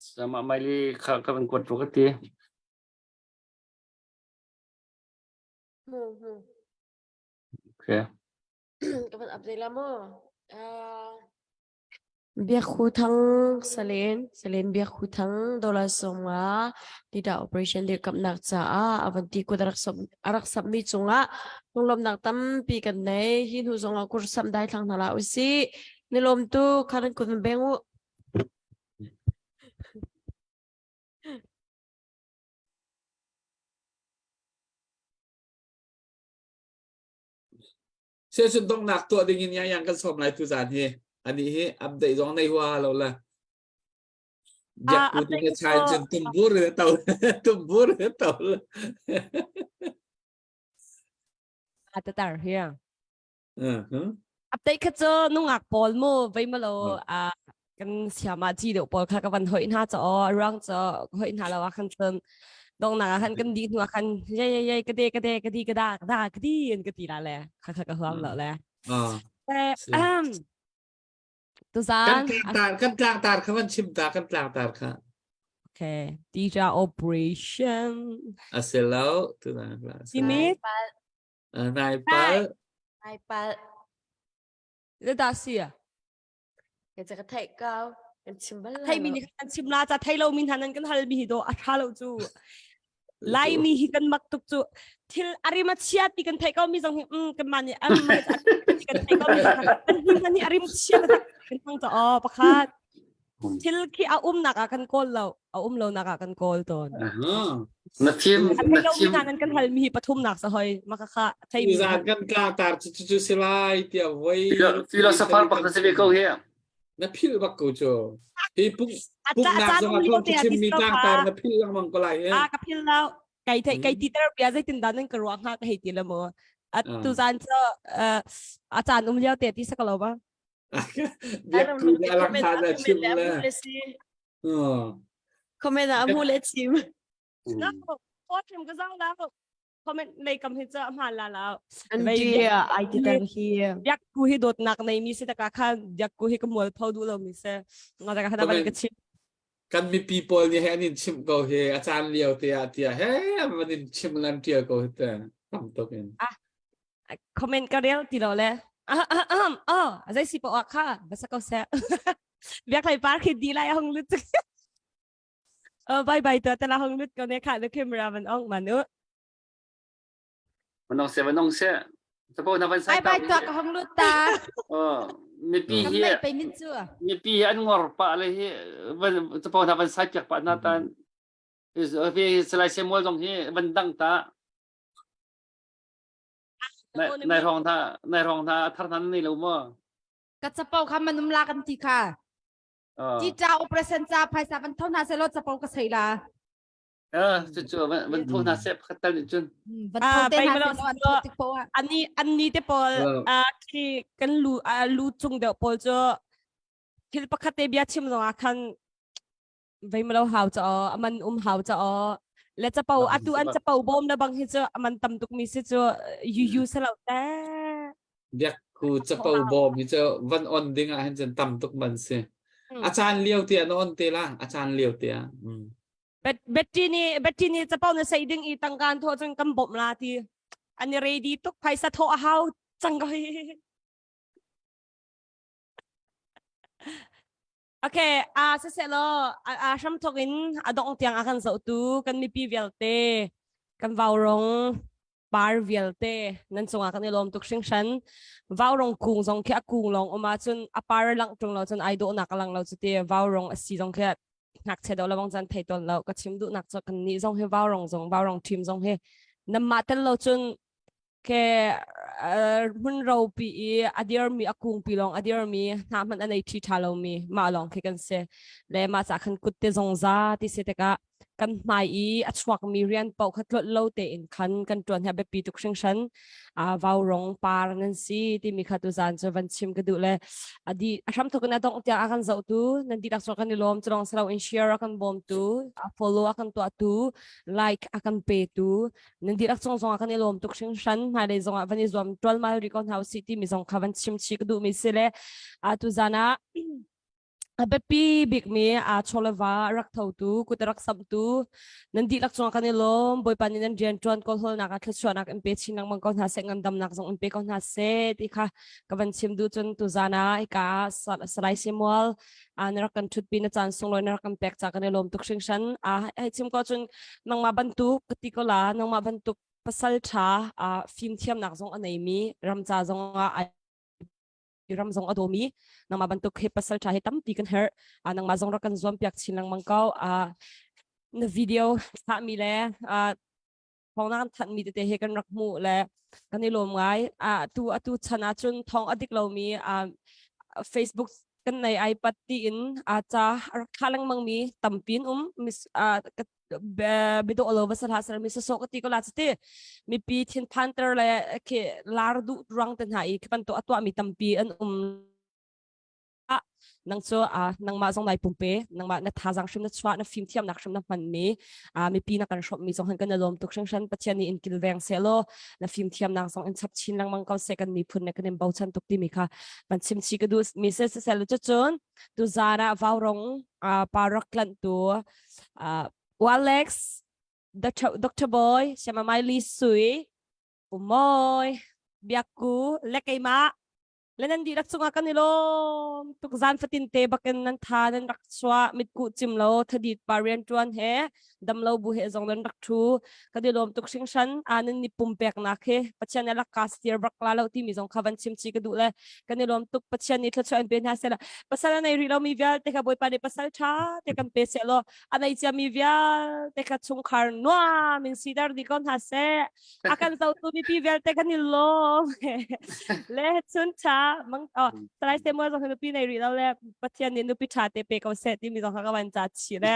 sama maile kha ka van kuat ru ka ti Hmu hmu. Okay. Ka van update la mu. Uh, Biak Hu Thang Salen Salen Biak Hu Thang dollar 50 tita operation dirkamnak caah avanti kut a rak sop a rak sapmi cungah lunglawmhnak tampi kan nei hi hnu zongah kur sam dai thlang hna la usih ni lawm tu kharan kut beng u Session donghnak tuah ding in yang kan sawm lai tu zan hi. Ani hi update zong nei hua lo la. Biak Ah, pu tu update ke chai cu cun tumbur le to tumbur le to. A tatar here. Uh-huh. Update kha cu nungak pawl mu vei malo Oh. a kan siama ci deuh pawl kha ka van hoi hna cho ruang cho hoi hna lo ah khan cun dongnak ah khan kan di hnu ah khan ye ye ye ka de ka de ka di ka da ka da ka di an ka ti la le kha kha ka huam lo le Ah. Eh, Si. ahem. Kan Tuzan tlangtar kan tlangtar kha van chim ta kan tlangtar kha. okay teacher operation A si lo tu na Timi Nai pal. Nai pal. Zedah si ah? Ka ka theih ko. Kan chim bal Thei mi nih kan chim la ca thei lo mi hna nan kan hal mi hi do a tha lo cu. Laimi hi kan mak tuk cu. Thil arim a chia ti kan thei ko mi zong hi mm kan mah nih am ti kan thei ko mi zong kan hin kan hi arim chia tak kan hmang ca aw pakhat. Thil khi a um nak ah kan kawl lo a um lo nak ah kan kawl tawn. Na thim A na thei lo mi thim hna nan kan hal mi hi pathum nak sa hoi maka kha thei mi Zan kan tla tar cu cu si lai tiah voi philosopher bak na si ve ko hi. Na philh bak ko cu. Hi puk A tla puknak caan zong um ah lio thawng te ah chim mi disco tlang kha tar na philh lengmang ko lai a ka phil lo. Kai thei kai ti ter bia zeitin dah nan ka ruah hnga ka hei ti la mu. A tu zan cu a caan um lio te ti sa ko lo ba. Biak tu le alak tha na chim le. Comment ah mu le chim. No, phone ka zang la. Comment lei kam hi cu hmaan la la. An ti ai ti ter hi. Biak ku hi dawtnak nei mi si taka kha biak ku hi ka mual pho duh lo mi si. Nga taka kha na ka chim. Kan mipi pawl nih he an in chimh ko hi a caan lio te ah tiah he an in chim lan tial ko hi te tam tuk in. Ah comment ka rel ti lo le. Ah ah ah oh zai si po kha basa ko se. Biak lai par khi di lai hong lut. Oh bye bye ta tala hong lut ko ne kha le camera man ong manu. Manong se manong se. Tapo na van sai Bye bye ta ka hong lut ta. Oh mipi hi pe min chu. Mipi hi an ngor pa le hi van tapo na van sai piak pa na tan. Fi salai Samuel zong hi van dang ta. Nai rong tha nai rong tha thar nan nei lo mo. Ka chapo kha manum la kan ti kha. Ti cha operation cha phaisa van tho na se lo chapo ka sei la. Eh, cu cu van tho hna seh pakhat tal nih cun. Van tho te hna seh an tho tik poah. Ani anni te pawl khi kan lu lu cung deuh pawl cu thil pakhat te bia chim zong ah khan vei malo hau cha aman um hau cha le chapo atu an chapo bom na bang hi cu aman tam tuk mi si cu yu yu selo te biak ku chapo bom hi cu van on ding ah hin cun tam tuk man si a caan lio te ah na on te la a caan lio te ah Betty nih Betty nih capo na sei ding i tangkaan thawh cun kan bawmh la ti. An i ready tuk phaisa thawh a hau cang ko hi. Okay, a siseh law a hram thawk in a dong tiang a kan zohtu kan mipi vialte kan vaurong par vialte nan cungah kan i lawm tuk hringhran. Vaurong kung zong khi a kung lawng um ahcun a par lang ṭung lo cun ai dawhnak a lang lo cu ti vaurong a si zong khi ngakchia deuh lawng caan thei tawn lo ka chim duhnak cu kan nih zong hi vaurong zong vaurong ṭhim zong hi namah tel lo cun ke hmun ropi i a dirmi a kungpi lawng a dirmi hna hmanh a nei ṭhi ṭha lomi mah lawng khi kan si le mah ca khan kut te zong za ti si tikah kan hmai i a chuakmi rian paoh kha tlolh lo tein khan kan ṭuan hi a biapi tuk hringhran. Vaurong par nan si timi kha tuzaan cu van chim ka duh le a di a hramthok in a dongh tiang a kan zohtu nan dihlak cu kan i lawm cu lawng si loin share a kan bawmtu a follow a kan tuahtu like a kan petu nan dihlak cung zong ah kan i lawm tuk hringhran hmailei zong ah van i zuam ṭualmal rih ko hna usih timi zong kha van chim chih ka duhmi si le tuzaan ah A biapi bikmi aa chawleva a rak thotu, kut a rak samhtu, nan dihlak cungah kan i lawm. Bawipa nih nan rianṭuan kawlhawlnak ah thluachuahnak in pe chin lengmang ko hna seh, ngandamnak zong in pe ko hna seh ti kha ka van chim duh. Cun tuzaan ah hika ah Salai Samuel na rak kan ṭhutpi na caan sunglawi na rak kan pek ca kan i lawm tuk hringhran. Hei chim ko cun nangmah bantuk ka ti ko la, nangmah bantuk pasal ṭha fimthiamnak zong a neimi ramca zong ah ram zong a dawmi nangmah bantuk he pasal ṭha he tampi kan herh nangmah zong rak kan zuam piak chin lengmang ko na video thlahmi le thawng na kan thanhmi tete he kan rak hmuh le kan i lawm ngai atu atu chan ahcun thawng a dik lomi Facebook kan nei iPad tiin a ca a rak thla lengmang mi tampi an um biadawh lo va sal ha sal mi sawsawh ka ti ko la chiti mipi thinphan ter le khi lar duh ruang te hna i khi bantuk a tuah mi tampi an um nang cu nangmah zong nai pumpe nangmah na thazang hrim na chuah na fim thiamnak hrim na hman mi mipi na kan hrawmh mi zong han kan lawm tuk hringhran pathian nih in kilveng se law na fim thiamnak zong in chap chin lengmang ko se kan miphun ne kan in bochan tuk ti mi kha van chim chi ka duh mi se se sel cu cun tu zan ah vaurong parak tlanh tu Alex Dr. Dr. Boy Siamamai Lee Sui Umoy Biakku le keimah le nan dihlak cungah kan i lawm tuk zan fatin te bakin nan tha nan rak chuah mitkuh cim lo thadit pa rian tuan he damlo bu he zong nan rak thu kan i lawm tuk hringhran a nan ni pumpeknak he Pathian nih lak ka stir bak la lo timi zong kha van chim chi ka duh le kan i lawm tuk Pathian nih thluachuah in pe hna seh la pasal a nei rih lomi vialte kha Bawipa nih pasal ṭha te kan pe seh law a nei ciami vialte kha chungkhar nuam in siter dih ko hna seh a kan zohtu mipi vialte kan i lawm le chun ṭha. Mang oh Salai Samuel zong hi nupi nei rih lo le Pathian nih nupi ṭha te pe ko seh timi zong kha ka van ca chih le.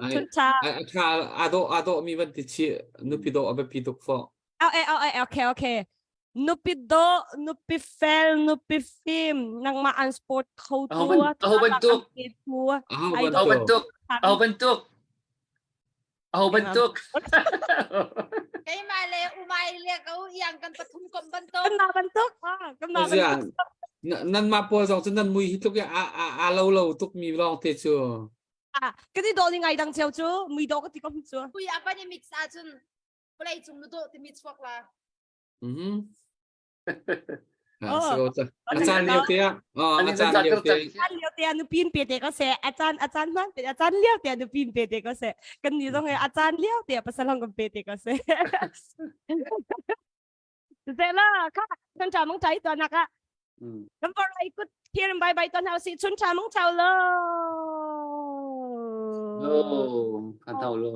Ai Chun ṭha. a ṭha aa dawh aa dawh mi van ti chih nupi dawh a biapi tuk fawh. Oh, eh, oh, eh, okay, okay. Nupi dawh, nupi fel, nupi fim, nangmah an sport kho tu, Aho ban- aho bantuk? tu, Aho Ai Aho bantuk? bantuk? Aho bantuk? Aho bantuk? Keimah le umai le ko iang kan pathum kom bantuk. Kanmah bantuk, ah, kanmah Zia, bantuk. nan mah pawl zong cu nan mui hi tluk i a a a lo lo tuk mi lawng te cu. Ah, kan i dawh ni ngai dang cio cu, mui dawh ka ti ko cu. Pui a van i mix ahcun vawlei cung na dawh timi chuak la. Mhm. Oh. Ah, so a caan lio te ah, oh, a caan lio te. Caan lio te ah nupi in pe te ko seh. A caan a caan hman te a caan lio te ah nupi in pe te ko seh. Kan ni zong he a caan lio te ah pasal hong kan pe te ko seh. Seh la kha chun cha mong chai to nak ah. Kan por lai kut thirim bye bye to na si chun cha mong chau lo. Lo, kan tau lo.